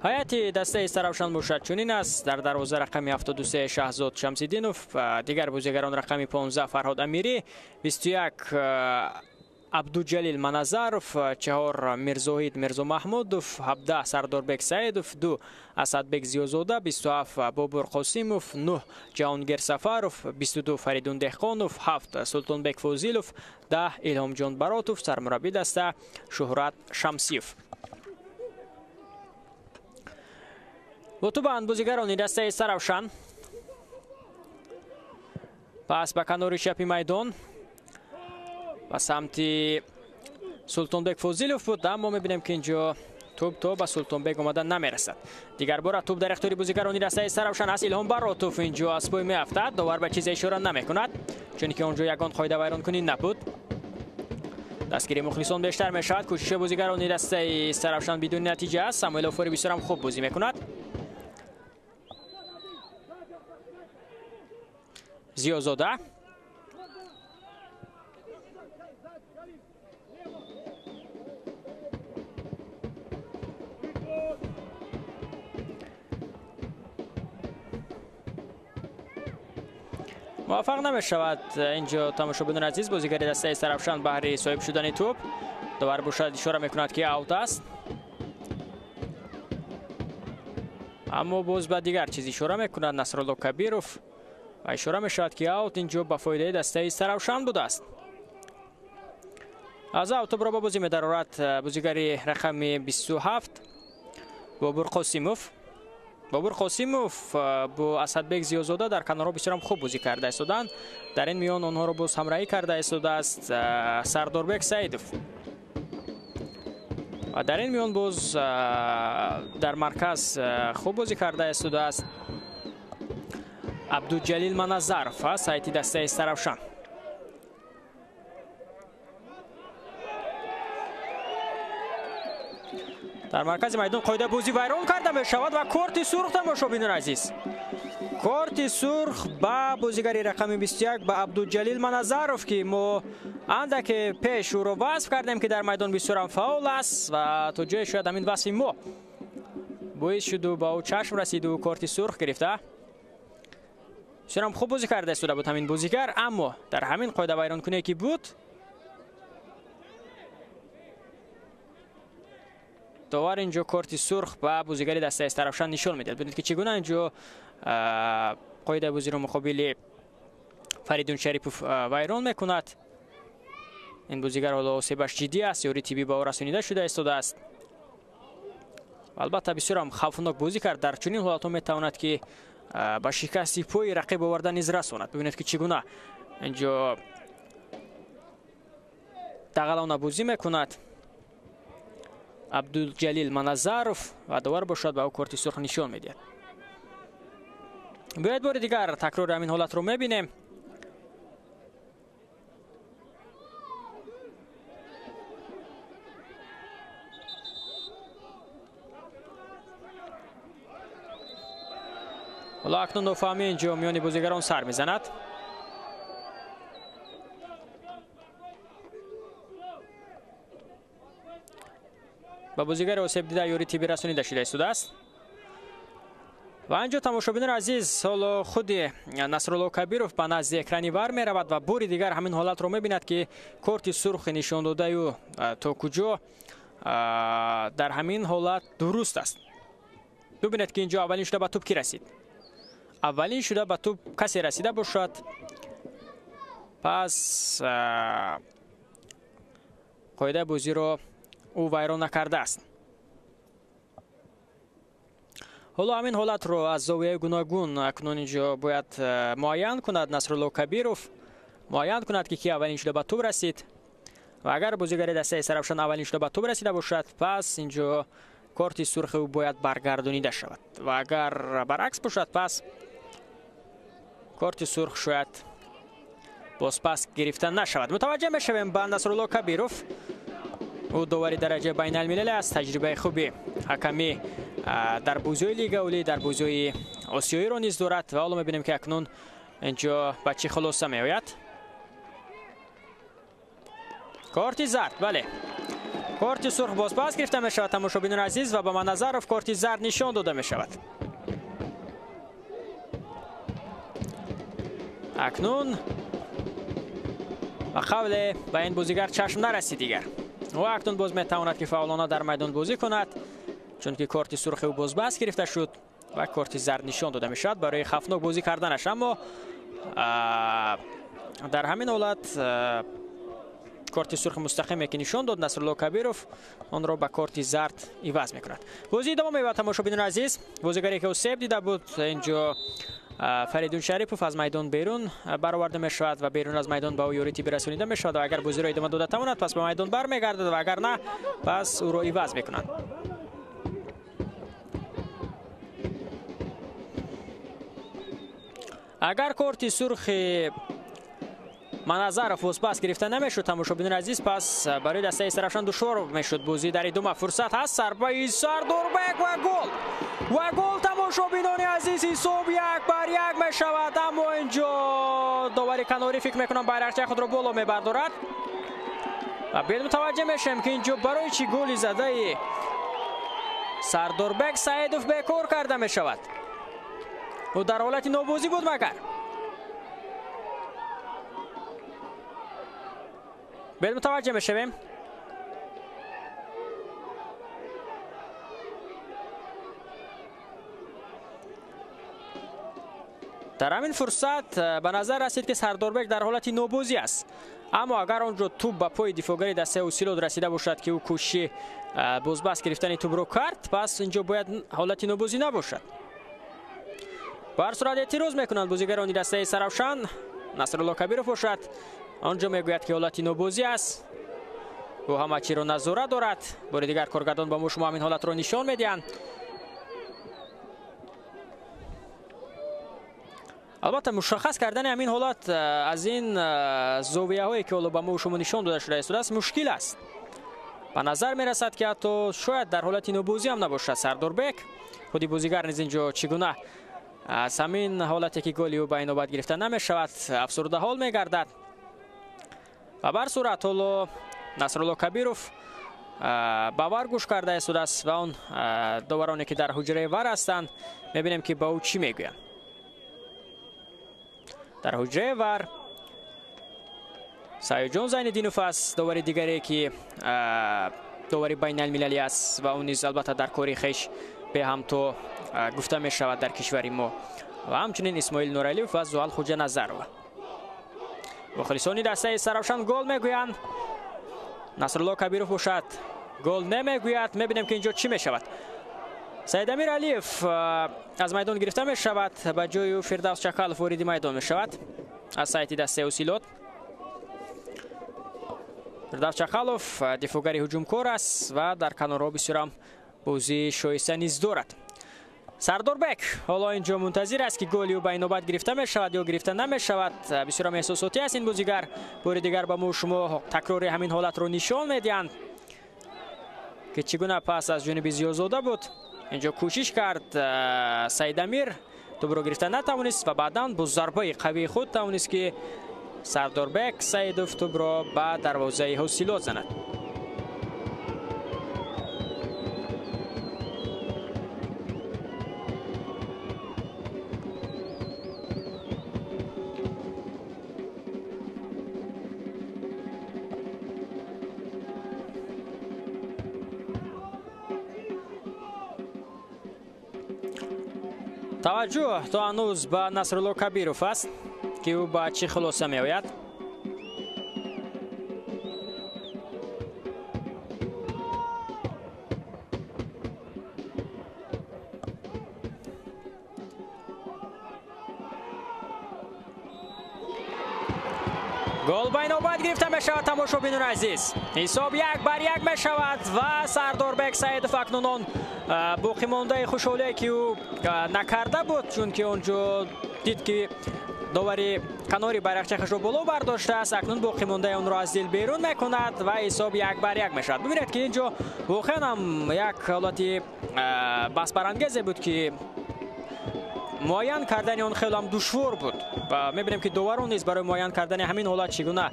Ҳайати дастаи Истаравшан бошад чунин аст. Дар дарвоза рақами 73 Шаҳзод Шамсиддинов, дигар бозигарон рақами 15 Фарҳод Амирӣ, 21 Абдуҷалил Маназаров, 4 Мирзоҳид Мирзомаҳмудов, 17 Сардорбек Саидов, 2 Асадбек Зиёзода, 27 Бобур Қосимов, 9 Ҷаҳонгир Сафаров, 22 Фаридун Деҳқонов, 7 Султонбек Фозилов, 10 Илҳомҷон Баротов. Сармураббии даста Шуҳрат Шамсиев. Бо тубанд бозигарони дастаи Истаравшан пас ба канори чапи майдон ба самти Султонбек Фозилов буд, аммо мебинем, ки инҷо тӯб то ба Султонбек омада намерасад. Дигар бора тӯб дар ихтиёри бозигарони дастаи Истаравшан аст. Илҳом Баротов инҷо аз пой меафтад. Довар ба чизе ишора намекунад, чунки онҷо ягон қоидавайронкунӣ набуд. Дастгирии мухлисон бештар мешавад. Кӯшиши бозигарони дастаи Истаравшан бидуни натиҷа аст. Самуэл Офори бисёрам хуб бозӣ мекунад. Зиёзода муваффақ намешавад инҷо тамошобинони азиз бозигари дастаи Истаравшан баҳри соҳиб шудани тӯб. Довар бошад ишора мекунад, ки аут аст, аммо боз ба дигар чиз ишора мекунад Насрулло Кабиров ва ишора мешавад, ки аут инҷо ба фоидаи дастаи Истаравшан будааст. Аз аут тӯбро ба бозӣ медарорад бозигари рақами 27 Бобур Қосимов. Бобур Қосимов бо Асадбек Зиёзода дар канорҳо бисёрам хуб бозӣ карда истоданд. Дар ин миён онҳоро боз ҳамроҳӣ карда истодааст Сардорбек Саидов. Ва дар ин миён боз дар марказ хуб бозӣ карда истодааст Абдуҷалил Маназаров аз ҳайати дастаи Истаравшан. Дар маркази майдон қоидаи бозӣ вайрон карда мешавад ва корти сурх тамошобинони азиз. Корти сурх ба бозигари рақами 21 ба Абдуҷалил Маназаров, ки мо андаке пеш ӯро васф кардем, ки дар майдон бисёрам фаъол аст ва то ҷое шояд ҳамин васфи мо боис шуду ба ӯ чашм расиду корти сурх гирифта. Бисёрам хуб бозӣ карда истода буд ҳамин бозигар, аммо дар ҳамин қоида вайронкуние ки буд Довар инҷо корти сурх ба бозигари дастаи Истаравшан нишон медиҳад. Бинед ки чӣ гуна инҷо қоидаи бозиро муқобили Фаридун Шарипов вайрон мекунад. Ин бозигар ҳоло осебаш ҷиддӣ аст, ёрии тиббӣ ба ӯ расонида шуда истодааст. Албатта бисёр ҳам хавфнок бозӣ кард. Дар чунин ҳолатҳо метавонад ки ба шикасти пои рақиб оварда низ расонад. Бибинед ки чӣ гуна инҷо дағалона бозӣ мекунад Абдулҷалил Маназаров ва довар бошад ба ӯ корти сурх нишон медиҳад. Биёед бори дигар такрори ҳамин ҳолатро мебинем. Ҳоло акнун нофаҳмӣ инҷо миёни бозигарон сар мезанад. Ба бозигари осебдида ёрии тиббӣ расонида шуда истодааст. Ва инҷо тамошобинони азиз, ҳоло худи Насрулло Кабиров ба назди экрани вар меравад ва бори дигар ҳамин ҳолатро мебинад ки корти сурхи нишондодаи ӯ то куҷо дар ҳамин ҳолат дуруст аст. Бибинед ки инҷо аввалин шуда ба тӯб кӣ расид. Аввалин шуда ба тӯб касе расида бошад, пас қоидаи бозиро ӯ вайрон накардааст. Ҳоло ҳамин ҳолатро аз зовияи гуногун акнун инҷо бояд муайян кунад Насрулло Кабиров, муайян кунад ки ки аввалин шуда ба тӯб расид. Ва агар бозигари дастаи Истаравшан аввалин шуда ба тӯб расида бошад, пас инҷо корти сурхи ӯ бояд баргардонида шавад. Ва агар баръакс бошад, пас корти сурх шояд бозпас гирифта нашавад. Мутаваҷҷеҳ мешавем ба Насрулло Кабиров. Ӯ довари дараҷаи байналмилалӣ аст, таҷрибаи хуби ҳакамӣ дар бозиҳои Лига Олӣ, дар бозиҳои осиёиро низ дорад. Ва ҳоло мебинем ки акнун инҷо ба чӣ хулоса меояд. Корти зард, бале. Корти сурх бозпас гирифта мешавад, тамошобинони азиз, ва ба Маназаров корти зард нишон дода мешавад. Акнун ба қавле ба ин бозигар чашм нарасид дигар. Ӯ акнун боз метавонад ки фаъолона дар майдон бозӣ кунад, чунки корти сурхи ӯ бозбас гирифта шуд ва корти зард нишон дода мешавад барои хавфнок бозӣ карданаш. Аммо дар ҳамин ҳолат корти сурхи мустақиме ки нишон дод Насрулло Кабиров, онро ба корти зард иваз мекунад. Бозӣ идома меёбад, тамошобинони азиз. Бозигаре ки осеб дида буд инҷо Фаридун Шарипов аз майдон берун бароварда мешавад ва берун аз майдон ба ӯ ёрии тиббӣ расонида мешавад ва агар бозиро идома дода тавонад, пас ба майдон бармегардад ва агар на, пас ӯро иваз мекунанд. Агар корти сурхи Маназаров бозпас гирифта намешуд, тамошобинони азиз, пас барои дастаи Истаравшан душвор мешуд бозӣ дар идома. Фурсат ҳаст, зарбаи Сардорбек ва гол! Ва гол, тамошобинони азиз, ҳисоб 1-1 мешавад. Аммо инҷо довари канорӣ фикр мекунам байрақчаи худро боло мебардорад. Ва биёед мутаваҷҷеҳ мешавем ки инҷо барои чӣ голи задаи Сардорбек Саидов бекор карда мешавад. Ӯ дар ҳолати нобозӣ буд магар. Биёед мутаваҷҷеҳ мешавем. Дар ҳамин фурсат ба назар расид ки Сардорбек дар ҳолати нобозӣ аст. Аммо агар онҷо тӯб ба пои дифоъгари дастаи Усилод расида бошад ки ӯ кӯшиши бозбас гирифтани тӯбро кард, пас инҷо бояд ҳолати нобозӣ набошад. Ба ҳар сурат эътироз мекунанд бозигарони дастаи Истаравшан. Насрулло Кабиров бошад онҷо мегӯяд ки ҳолати нобозӣ аст. Ӯ ҳама чиро назора дорад. Бори дигар коргардон ба мо шумо ҳамин ҳолатро нишон медиҳанд. Албатта мушаххас кардани ҳамин ҳолат аз ин зовияҳое ки ҳоло ба мо шумо нишон дода шуда истодааст мушкил аст. Ба назар мерасад ки ҳатто шояд дар ҳолати нобозӣ ҳам набошад Сардорбек. Худи бозигар низ инҷо чӣ гуна аз ҳамин ҳолате ки голи ӯ ба инобат гирифта намешавад афсурдаҳол мегардад. Ва бар сурат ҳоло Насрулло Кабиров ба вар гӯш карда истодааст ва он довароне ки дар ҳуҷраи вар ҳастанд мебинем ки ба ӯ чӣ мегӯянд. Дар ҳуҷраи вар Саидҷон Зайниддинов аст, довари дигаре ки довари байналмилалӣ аст ва ӯ низ албатта дар кори хеш беҳамто гуфта мешавад дар кишвари мо. Ва ҳамчунин Исмоил Нуралиев ва Зуҳал Хуҷаназарова. Мухлисони дастаи Истаравшан гол мегӯянд. Насрулло Кабиров бошад гол намегӯяд. Мебинем ки инҷо чӣ мешавад. Саидамир Алиев аз майдон гирифта мешавад, ба ҷои ӯ Фирдавс Чакалов вориди майдон мешавад аз сайти дастаи Ҳосилот. Фирдавс Чакалов дифоъгари ҳуҷумкор аст ва дар канорҳо бисёрам бозии шоиста низ дорад. Сардорбек ҳоло инҷо мунтазир аст ки голи ӯ ба инобат гирифта мешавад ё гирифта намешавад. Бисёрам эҳсосотӣ аст ин бозигар. Бори дигар ба мо шумо такрори ҳамин ҳолатро нишон медиҳанд ки чӣ гуна пас аз ҷониби Зиёзода буд. Инҷо кӯшиш кард Саидамир, тӯбро гирифта натавонист ва баъдан бо зарбаи қавии худ тавонист ки Сардорбек Саидов тӯбро ба дарвозаи Ҳосилот занад. Таваҷҷӯҳ то ҳанӯз ба Насрулло Кабиров аст ки ӯ ба чӣ хулоса меояд. Гол ба инобат гирифта мешавад, тамошобинони азиз. Ҳисоб 1-1 мешавад ва Сардорбек Саидов акнун он боқимондаи хушҳолие ки ӯ накарда буд, чунки он ҷо дид ки довари канори байрақчахашро боло бардоштааст, акнун боқимондаи онро аз дил берун мекунад ва ҳисоб 1-1 мешавад. Бибинед ки ин ҷо воқеан ҳам як ҳолати баҳсбарангезе буд ки муайян кардани он хеле ҳам душвор буд ва мебинем ки доварон низ барои муайян кардани ҳамин ҳолат чӣ гуна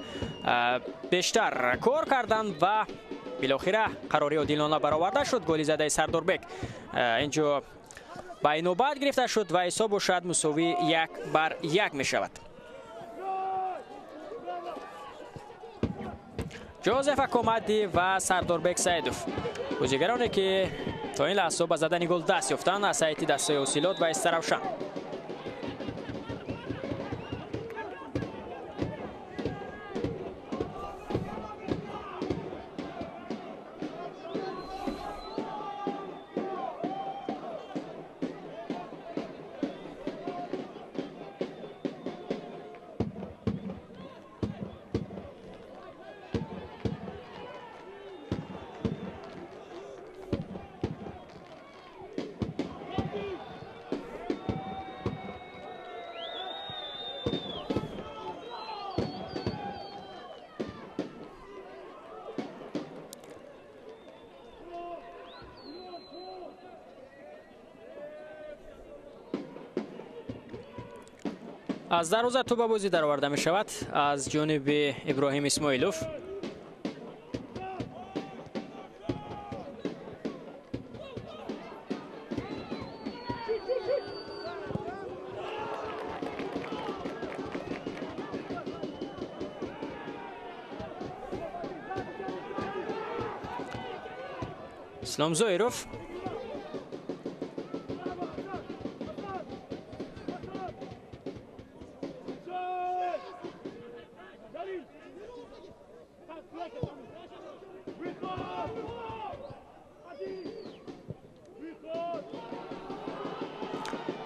бештар кор карданд ва билохира қарори одилона бароварда шуд. Голи задаи Сардорбек инҷо ба инобат гирифта шуд ва ҳисоб бошад мусовӣ 1-1 мешавад. Ҷозеф Акомади ва Сардорбек Саидов бозигароне ки то ин лаҳза ба задани гол даст ёфтанд аз сайти дастаи Ҳосилот ва Истаравшан. Аз дарвоза тӯба бозӣ дароварда мешавад аз ҷониби Иброҳим Исмоилов. Ислом Зоиров.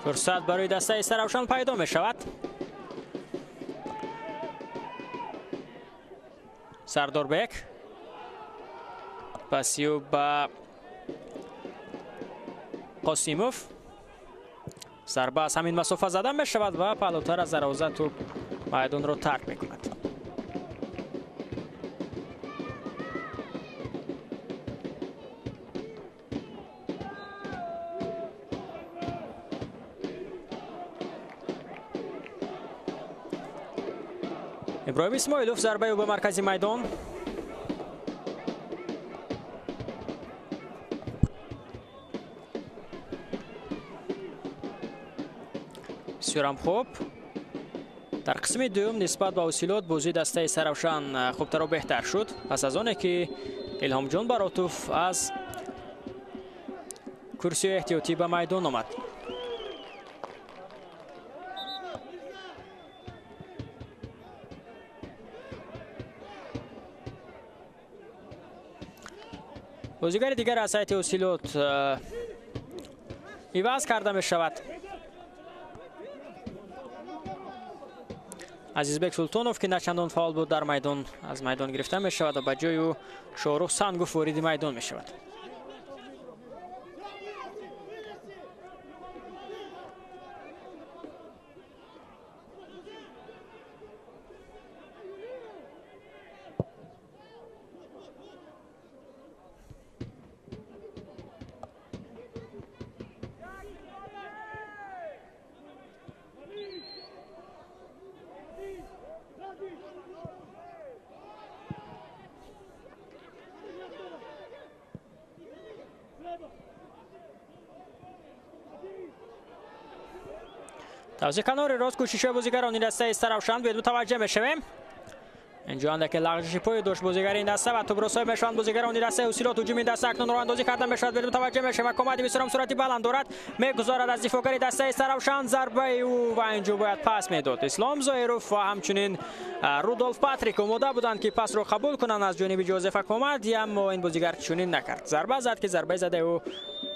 Фурсат барои дастаи Истаравшан пайдо мешавад. Сардорбек паси ӯ ба Қосимов. Зарба аз ҳамин масофа зада мешавад ва паҳлӯтар аз дарвоза тӯб майдонро тарк мекунад. Иброҳим Исмоилов зарбаи ӯ ба маркази майдон. Бисёрам хуб. Дар қисми дуюм нисбат ба Ҳосилот бозии дастаи Истаравшан хубтару беҳтар шуд. Пас аз оне ки Илҳомҷон Баротов аз курсии эҳтиётӣ ба майдон омад. Бозигари дигар аз ҳайати Ҳосилот иваз карда мешавад. Азизбек Султонов, ки начандон фаъол буд дар майдон, аз майдон гирифта мешавад ва ба ҷои ӯ Шоҳрух Сангов вориди майдон мешавад. Тавзеҳ канори рост кӯшишҳои бозигарони дастаи Истаравшан буд, мутаваҷҷеҳ мешавем. Инҷо андаке лағжиши пой дошт бозигари ин даста ва тӯбро соҳиб мешаванд бозигарони дастаи Ҳосилот. Ҳуҷуми даста акнун роҳандозӣ карда мешавад. Мутаваҷҷеҳ мешавем, Комади бисёрам суръати баланд дорад, мегузорад аз дифоъгари дастаи Истаравшан зарбаи ӯ ва инҷо бояд пас медод. Ислом Зоиров ва ҳамчунин Рудолф Патрик омода буданд, ки пасро қабул кунанд аз ҷониби Ҷозеф Акомади, аммо ин бозигар чунин накард. Зарба зад, ки зарбаи задаи ӯ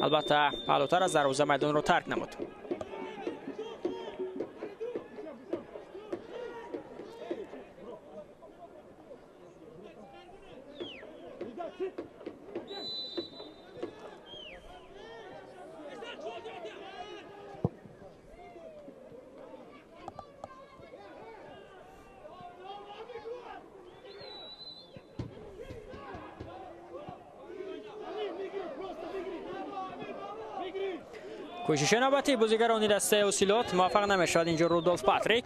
албатта паҳлӯтар аз дарвоза майдонро тарк намуд. Кӯшиши навбатии бозигарони дастаи Ҳосилот муваффақ намешавад. Инҷо Рудолф Патрик.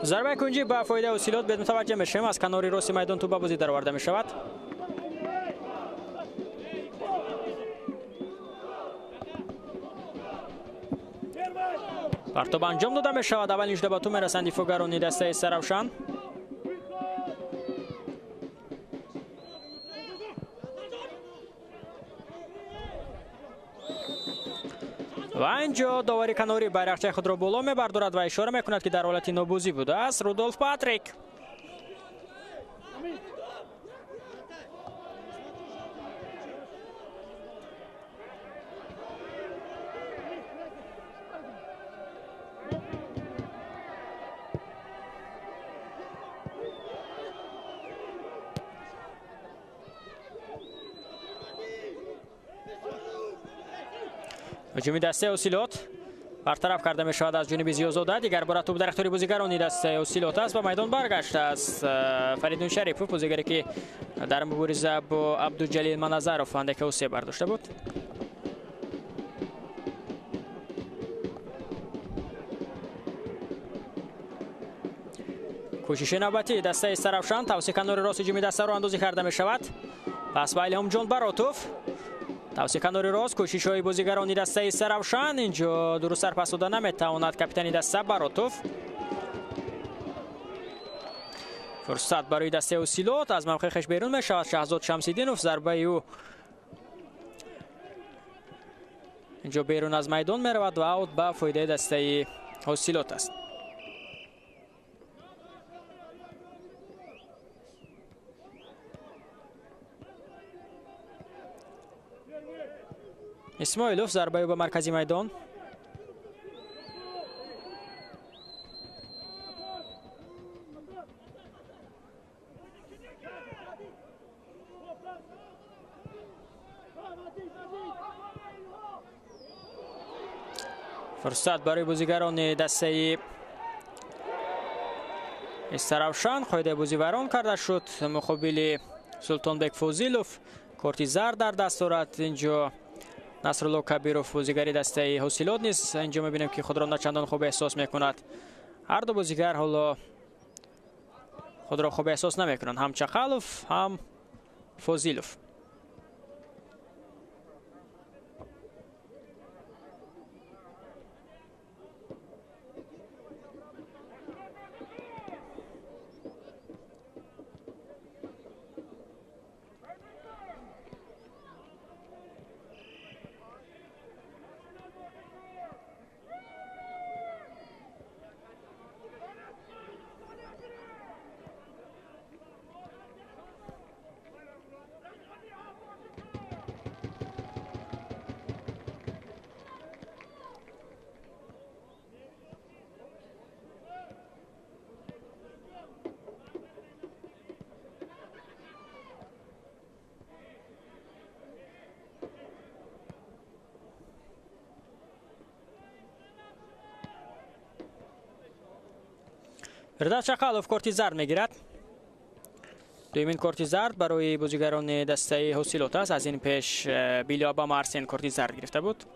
Зарбаи кунҷӣ ба фоидаи Ҳосилот бед мутаваҷҷеҳ мешавем. Аз канори рости майдон тӯб ба бозӣ дароварда мешавад. Партоб анҷом дода мешавад. Аввалин шуда ба тӯб мерасанд дифоъгарони дастаи Истаравшан. Ва инҷо довари канорӣ байрақчаи худро боло мебардорад ва ишора мекунад, ки дар ҳолати нобозӣ будааст Рудолф Патрик. Ҳуҷуми дастаи Ҳосилот бартараф карда мешавад аз ҷониби Зиёзода. Дигар бора тӯб дар ихтиёри бозигарони дастаи Ҳосилот аст, ба майдон баргаштааст Фаридун Шарипов, бозигаре ки дар мубориза бо Абдуҷалил Маназаров андаке осеб бардошта буд. Кӯшиши навбатии дастаи Истаравшан тавсеъ канори рост ҳуҷуми дастаро андозӣ карда мешавад. Пас ба Илҳомҷон Баротов. Тавсеъ канори рост кӯшишҳои бозигарони дастаи Истаравшан. Инҷо дурусттар пас дода наметавонад капитани даста Баротов. Фурсат барои дастаи Ҳосилот аз мавқеи хеш берун мешавад. Шаҳзод Шамсиддинов зарбаи ӯ инҷо берун аз майдон меравад ва аут ба фоидаи дастаи Ҳосилот аст. Исмоилов зарбаи ба маркази майдон. Фурсат барои бозигарони дастаи Истаравшан. Қоидаи бозӣ вайрон карда шуд. Муқобили Султонбек Фозилов корти зард дар даст дорад. Инҷо Насрулло Кабиров, бозигари дастаи Ҳосилот низ инҷо мебинем, ки худро начандон хуб эҳсос мекунад. Ҳар ду бозигар ҳоло худро хуб эҳсос намекунанд, ҳам Чақалов, ҳам Фозилов. Фирдавс Чақалов корти зард мегирад. Дуюмин корти зард барои бозигарони дастаи Ҳосилот аст. Аз ин пеш Билиоба Марсен корти зард гирифта буд.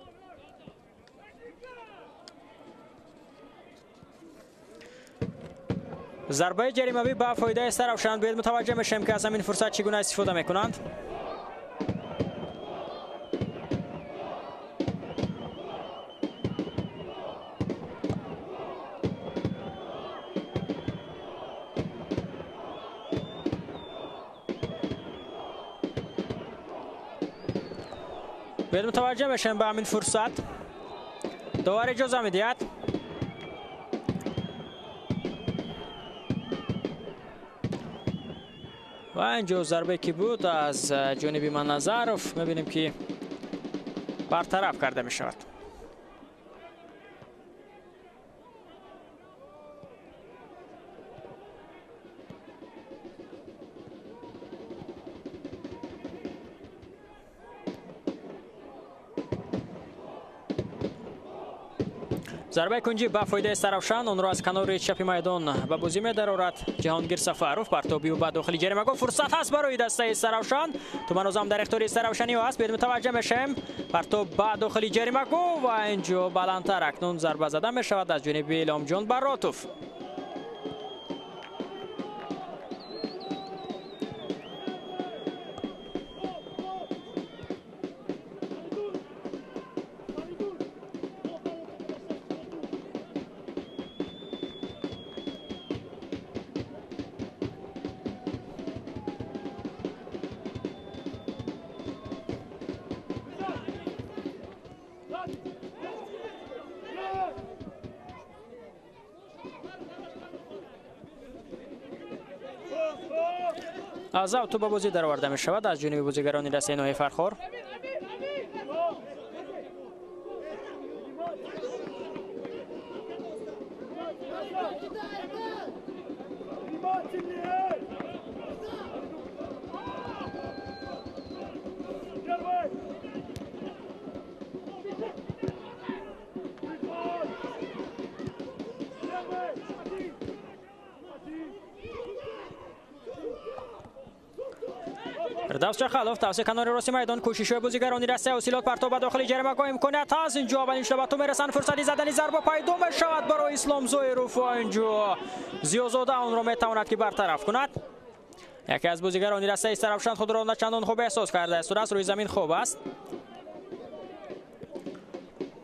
Зарбаи ҷаримавӣ ба фоидаи Саравшан. Биёед мутаваҷҷеҳ мешавем, ки аз ҳамин фурсат чӣ гуна истифода мекунанд. Биёед мутаваҷҷеҳ мешавем ба ҳамин фурсат. Довар иҷоза медиҳад. Ва инҷо зарбае ки буд аз ҷониби Манназаров, мебинем ки бартараф карда мешавад. Зарбаи кунҷӣ ба фоидаи Саравшан. Онро аз канори чапи майдон ба бозӣ медарорад Ҷаҳонгир Сафаров. Партоби ӯ ба дохили ҷаримагоҳ. Фурсат ҳаст барои дастаи Саравшан. Тӯп ҳанӯзам дар ихтиёри Саравшаниҳо аст. Биёед мутаваҷҷеҳ мешавем. Партоб ба дохили ҷаримагоҳ ва инҷо баландтар акнун зарба зада мешавад аз ҷониби Иломҷон Баротов. Аз авто ба бозӣ дароварда мешавад аз ҷониби бозигарони дастаи ноҳияи Фархор. Фирдавс Чақалов тавсия канори рости майдон. Кӯшишҳои бозигарони дастаи Ҳосилот. Партоб ба дохили ҷаримагоҳ. Имконият ҳаст инҷо. Аввалин шуда ба тӯп мерасанд. Фурсати задани зарба пайдо мешавад барои Ислом Зоиров ва инҷо Зиёзода онро метавонад ки бартараф кунад. Яке аз бозигарони дастаи Саравшан худро начандон хуб эҳсос кардааст. Сурат рӯи замин хуб аст.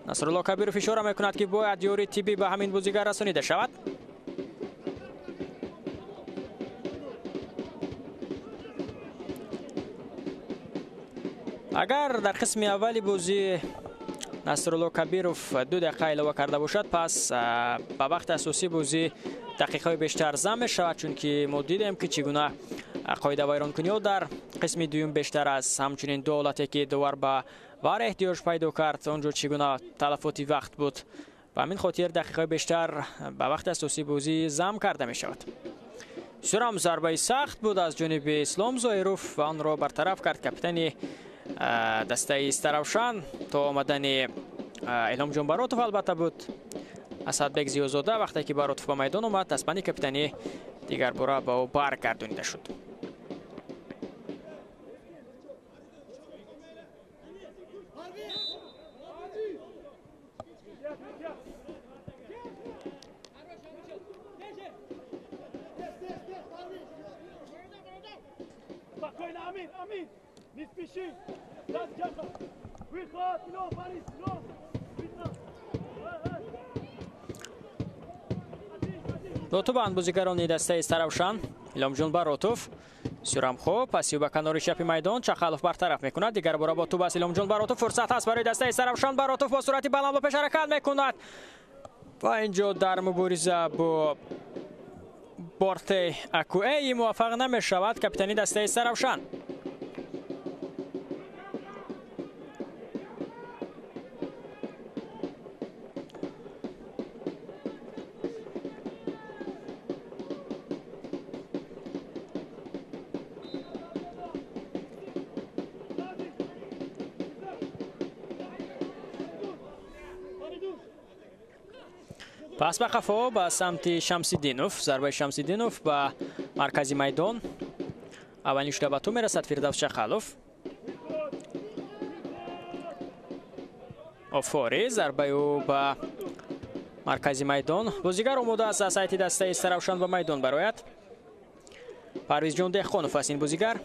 Насрулло Кабиров ишора мекунад, ки бояд ёрии тиббӣ ба ҳамин бозигар расонида шавад. Агар дар қисми аввали бозӣ Насрулло Кабиров 2 дақиқа илова карда бошад, пас ба вақти асосии бозӣ дақиқаҳои бештар зам мешавад, чунки мо дидем, ки чӣ гуна қоидавайронкуниҳо дар қисми дуюм бештар аст. Ҳамчунин ду ҳолате ки довар ба вар эҳтиёҷ пайдо кард, он ҷо чӣ гуна талафоти вақт буд. Ба ҳамин хотир дақиқаҳои бештар ба вақти асосии бозӣ зам карда мешавад. Бисёрам зарбаи сахт буд аз ҷониби Ислом Зоиров ва онро бартараф кард капитани дастаи Саравшан то омадани Иломҷон Баротов. Албатта буд Асадбек Зиёзода. Вақте ки Баротов ба майдон омад, дастбанди капитанӣ дигарбора ба ӯ баргардонида шуд. Лотубанд бозигарони дастаи Саравшан. Иломҷон Баротов сюрам хуб пасиу ба канори чапи майдон. Чақалов бартараф мекунад. Дигар бора бо тӯп аст Иломҷон Баротов. Фурсат ҳаст барои дастаи Саравшан. Баротов бо суръати баланд ба пеш ҳаракат мекунад ва инҷо дар мубориза бо Борте Акуэи муваффақ намешавад капитани дастаи Саравшан. Пас ба қафо ба самти Шамсиддинов. Зарбаи Шамсиддинов ба маркази майдон. Аввалин шуда ба ту мерасад Фирдавс Чақалов. Офори зарбаи ӯ ба маркази майдон. Бозигар омода аст аз сайти дастаи Истаравшан ба майдон барояд. Парвизҷон Деҳқонов аст ин бозигар.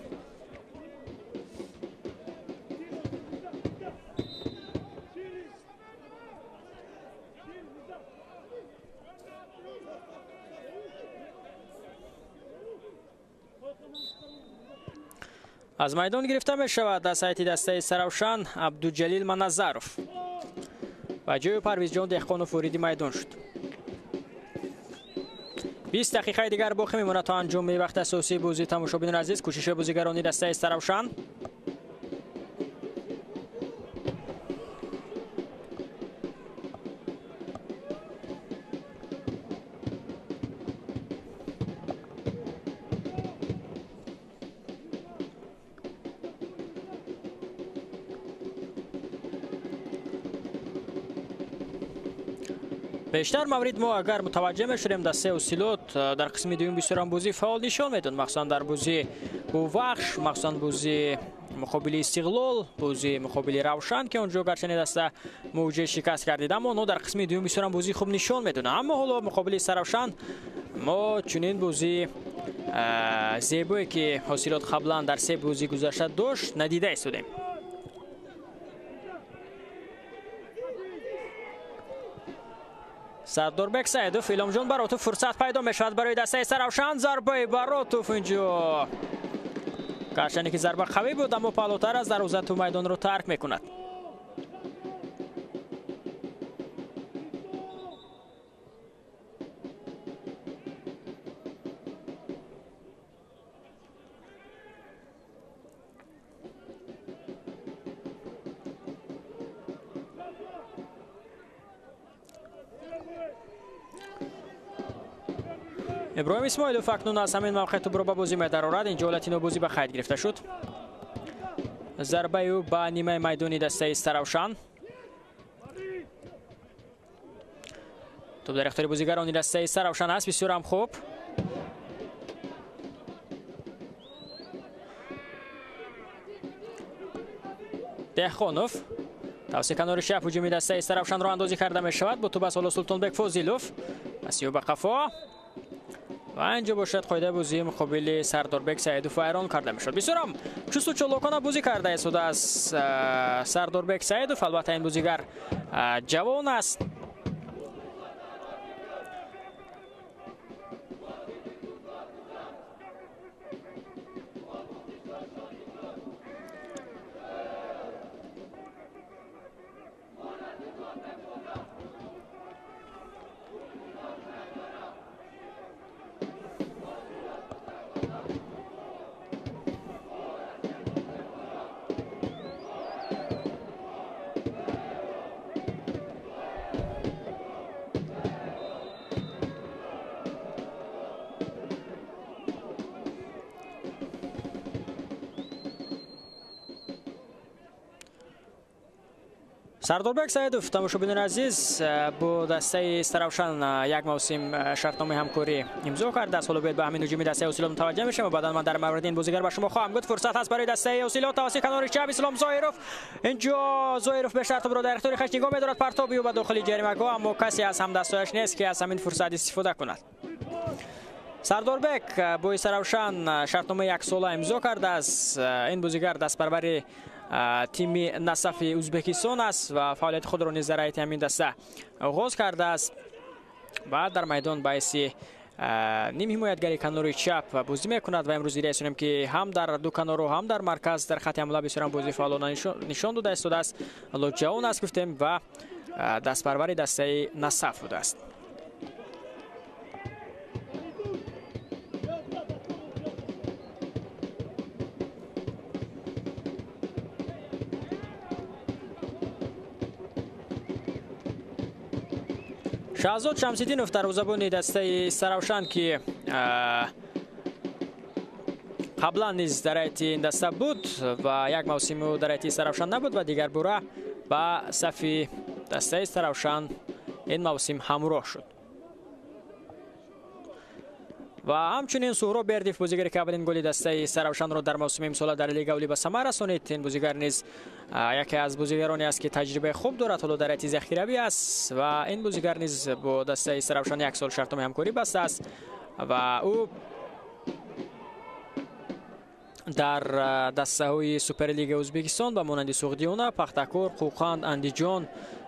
Аз майдон гирифта мешавад аз сайти дастаи Истаравшан Абдуҷалил Маназаров. Ба ҷои Парвизҷон Деҳқонов вориди майдон шуд. 20 дақиқаи дигар боқӣ мемонад то анҷоми вақти асосии бозӣ. Тамошобинони азиз, кӯшиши бозигарони дастаи Истаравшан. Бештар маврид мо агар мутаваҷҷеҳ мешудем, дастаи Ҳосилот дар қисми дуюм бисёрам бозӣ фаъол нишон медод, махсусан дар бозӣ бо Вахш, махсусан бозӣ муқобили Истиқлол, бозӣ муқобили Равшан, ки онҷо гарчанде даста мавҷе шикаст кардид, аммо онҳо дар қисми дуюм бисёрам бозӣ хуб нишон медоданд. Аммо ҳоло муқобили Истаравшан мо чунин бозӣ зебое, ки Ҳосилот қаблан дар се бозӣ гузашта дошт, надида истодем. Сардорбек Саидов, Иломҷон Баротов, фурсат пайдо мешавад барои дастаи Истаравшан. Зарбаи Баротов инҷо, гарчанде ки зарба қавӣ буд, аммо паҳлӯтар аз дарвоза ту майдонро тарк мекунад. Иброҳим Исмоилов акнун аз ҳамин мавқеъ тӯбро ба бозӣ медарорад. Инҷо ҳолати нобозӣ ба қайд гирифта шуд. Зарбаи ӯ ба нимаи майдони дастаи Истаравшан. Тӯб дар ихтиёри бозигарони дастаи Истаравшан аст. Бисёрам хуб. Деҳқонов тавсия канори чап ҳуҷуми дастаи Истаравшанро андозӣ карда мешавад. Бо тӯб аст ҳоло Султонбек Фозилов. Паси ӯ ба қафо. Ва инҷо бошад қоидаи бозии муқобили Сардорбек Саидов вайрон карда мешавад. Бисёрам чусту чолокона бозӣ карда истодааст Сардорбек Саидов. Албатта ин бозигар ҷавон аст. Сардорбек Саидов, тамошобинони азиз, бо дастаи Истаравшан як мавсим шартномаи ҳамкорӣ имзо кардааст. Ҳоло бояд ба ҳамин ҳуҷуми дастаи Ҳосилот мутаваҷҷеҳ мешавем ва баъдан ман дар мавриди ин бозигар ба шумо хоҳам гуфт. Фурсат ҳаст барои дастаи Ҳосилот тавассути канори чап Ислом Зоиров. Инҷо Зоиров бештар тӯбро дар ихтиёри хеш нигоҳ медорад. Партоби ӯ ба дохили ҷаримагоҳ, аммо касе аз ҳамдастояш нест, ки аз ҳамин фурсат истифода кунад. Сардорбек бо Истаравшан шартномаи яксола имзо кардааст. Ин бозигар дастпарвари тими Насафи Ӯзбекистон аст ва фаъолияти худро низ дар ҳайати ҳамин даста оғоз кардааст ва дар майдон ба ҳайси нимҳимоятгари канори чап бозӣ мекунад ва имрӯз дида истонем, ки ҳам дар ду канору ҳам дар марказ дар хати ҳамла бисёрам бозии фаъолона нишон дода истодааст. Ҳоло ҷавон аст гуфтем ва дастпарвари дастаи Насаф будааст. Шаҳзод Шамсиддинов дарвозабони дастаи Истаравшан, ки қаблан низ дар ҳайати ин даста буд ва як мавсим ӯ дар ҳайати Истаравшан набуд ва дигар бора ба сафи дастаи Истаравшан ин мавсим ҳамроҳ шуд. Ва ҳамчунин Суҳроб Бердиев, бозигаре ки аввалин голи дастаи Истаравшанро дар мавсими имсола дар Лигаи Олӣ ба самар расонид. Ин бозигар низ яке аз бозигароне аст, ки таҷрибаи хуб дорад, ҳоло дар ҳайати захиравӣ аст ва ин бозигар низ бо дастаи Истаравшан як сол шартномаи ҳамкорӣ бастааст ва ӯ дар дастаҳои Суперлигаи Ӯзбекистон ба монанди Суғдиёна, Пахтакор, Қӯқанд, Андиҷон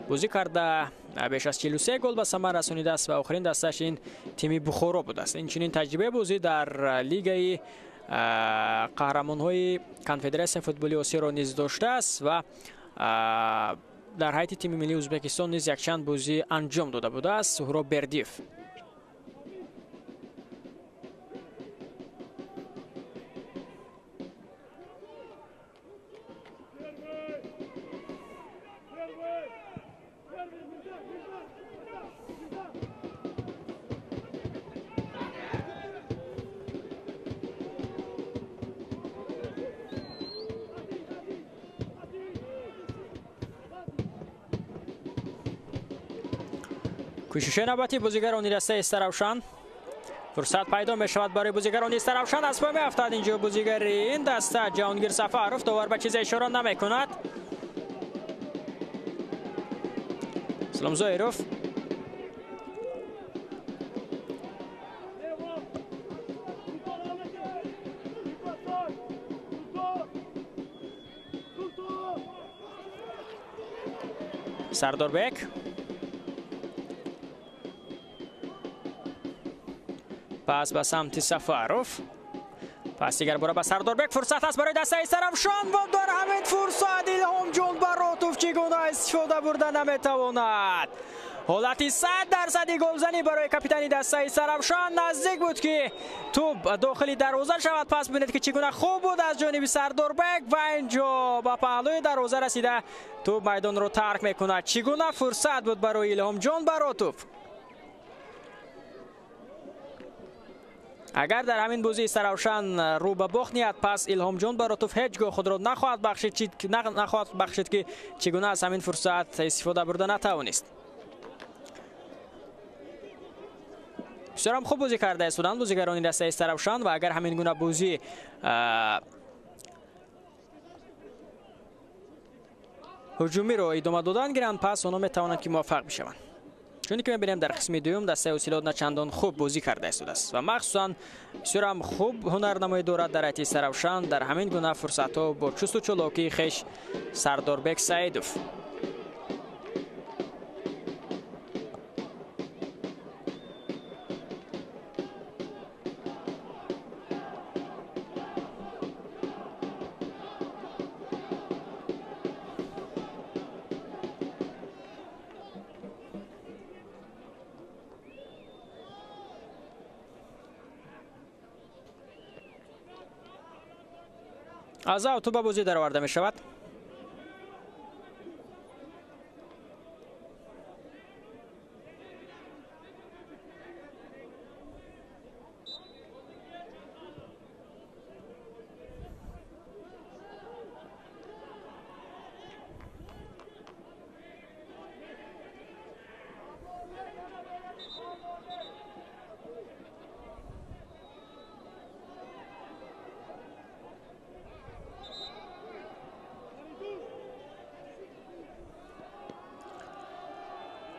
бозӣ карда, беш аз 43 гол ба самар расонидааст ва охирин дастааш ин тими Бухоро будааст. Инчунин таҷрибаи бозӣ дар лигаи қаҳрамонҳои Конфедератсияи футболи Осиёро низ доштааст ва дар ҳайати тими миллии Ӯзбекистон низ якчанд бозӣ анҷом дода будааст Суҳроб Бердиев. Кӯшиши навбатии бозигарони дастаи Истаравшан. Фурсат пайдо мешавад барои бозигарони Истаравшан. Аз пой меафтад инҷо бозигари ин даста Ҷаҳонгир Сафаров. Довар ба чизе ишора намекунад. Ислом Зоиров. Сардорбек. Пас ба самти Сафаров. Пас дигар бора ба Сардорбек. Фурсат аст барои дастаи Истаравшан ва дар ҳамин фурсат Илҳомҷон Баротов чӣ гуна истифода бурда наметавонад. Ҳолати 100% голзанӣ барои капитани дастаи Истаравшан наздик буд, ки тӯб дохили дарвоза шавад. Пас бинед, ки чӣ гуна хуб буд аз ҷониби Сардорбек ва инҷо ба паҳлӯи дарвоза расида тӯб майдонро тарк мекунад. Чӣ гуна фурсат буд барои Илҳомҷон Баротов. Агар дар ҳамин бозии Истаравшан рӯ ба бохт ниҳад, пас Илҳомҷон Баротов ҳеҷ гоҳ худро нахоҳад бахшид, ки чӣ гуна аз ҳамин фурсат истифода бурда натавонист. Бисёрам хуб бозӣ карда истоданд бозигарони дастаи Истаравшан ва агар ҳамин гуна бозӣ ҳуҷумиро идома додан гиранд, пас онҳо метавонанд, ки муваффақ бишаванд. Чуне ки мебинем, дар қисми дуюм дастаи Ҳосилот на чандон хуб бозӣ карда истодааст ва махсусан бисёрам хуб ҳунарнамоӣ дорад дар ҳайати Истаравшан дар ҳамин гуна фурсатҳо бо чусту чолокии хеш Сардорбек Саидов. Аз авто ба бозӣ дароварда мешавад.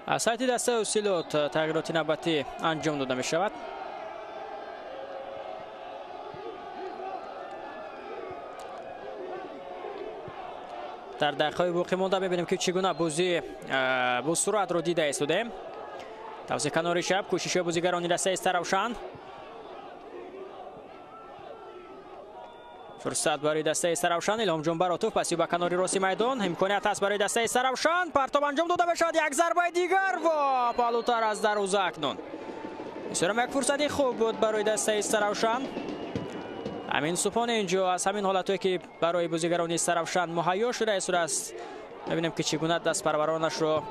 Аз сайти дастаи Ҳосилот тағйироти навбатӣ анҷом дода мешавад. Дар дақиқаҳои боқӣ монда мебинем, ки чӣ гуна бозӣ бо суръатро дида истодаем. Тавзи канори чап кӯшишҳои бозигарони дастаи Истаравшан. Фурсат барои дастаи Истаравшан. Илҳомҷон Баротов паси ба канори рости майдон. Имконият ҳаст барои дастаи Истаравшан. Партоб анҷом дода мешавад. Як зарбаи дигар ва паҳлӯтар аз дарвоза акнун. Бисёрам як фурсати хуб буд барои дастаи Истаравшан. Амин Супон инҷо аз ҳамин ҳолатҳое, ки барои бозигарони Истаравшан муҳайё шуда истодааст, мебинем, ки чӣ гуна дастпарваронашро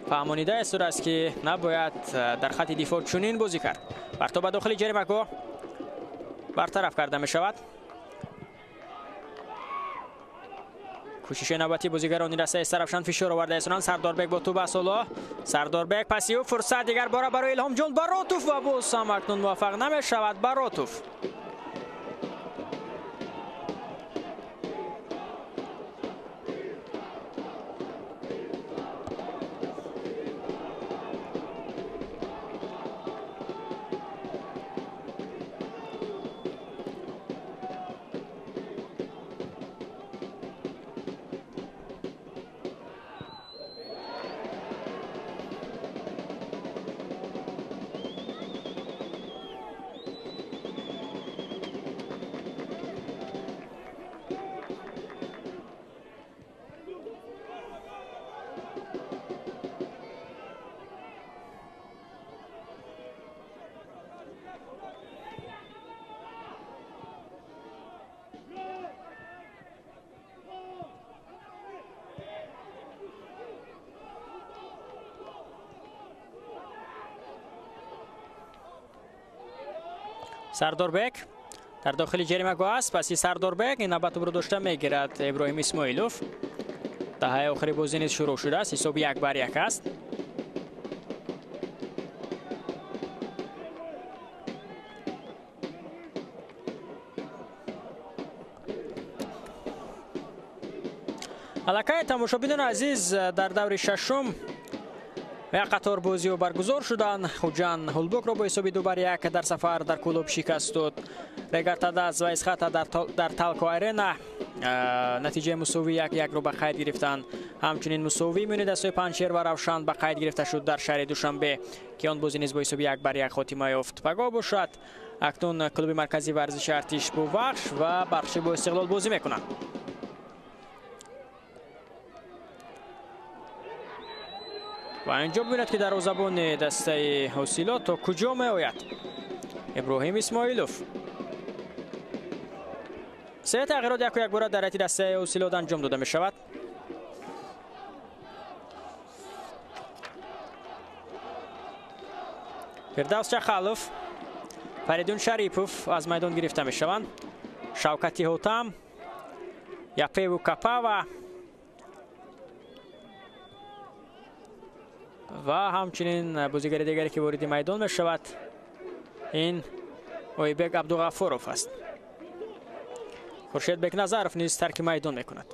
фаҳмонида истодааст, ки набояд дар хатти дифоъ чунин бозӣ кард. Партоб ба дохили ҷаримагоҳ бартараф карда мешавад. Кӯшиши навбатии бозигарони дастаи Истаравшан фишор оварда истонанд. Сардорбек бо тӯб аст ҳоло. Сардорбек паси ӯ, фурсат дигар бора барои Илҳомҷон Баротов ва боз ҳам акнун муваффақ намешавад Баротов. Сардорбек дар дохили ҷаримагоҳ аст. Паси Сардорбек ин навбат тӯбро дошта мегирад Иброҳим Исмоилов. Даҳаи охири бозӣ низ шурӯъ шудааст. Ҳисоб 1-1 аст. Аллакай тамошобинони азиз, дар даври шашум як қатор бозиҳо баргузор шуданд. Хуҷанд Ҳулбукро бо ҳисоби 2-1 дар сафар дар клуб шикаст дод. Регартадаз ва Исхата дар Талко Арена натиҷаи мусовӣ 1-1-ро ба қайд гирифтанд. Ҳамчунин мусовӣ миёни дастаҳои Панҷшер ва Равшан ба қайд гирифта шуд дар шаҳри Душанбе, ки он бозӣ низ бо ҳисоби 1-1 хотима ёфт. Пагоҳ бошад акнун клуби марказии варзиши Артиш бо Вахш ва Барқчӣ бо Истиқлол бозӣ мекунанд. Ва инҷо бибинед, ки дарвозабони дастаи Ҳосилот то куҷо меояд. Иброҳим Исмоилов. Се тағйирот яку якбора дар ҳайати дастаи Ҳосилот анҷом дода мешавад. Фирдавс Чахалов, Фаридун Шарипов аз майдон гирифта мешаванд. Шавкати Ҳотам, Япеву Капава ва ҳамчунин бозигари дигаре, ки вориди майдон мешавад, ин Ойбек Абдуғаффоров аст. Хуршед Бекназаров низ тарки майдон мекунад.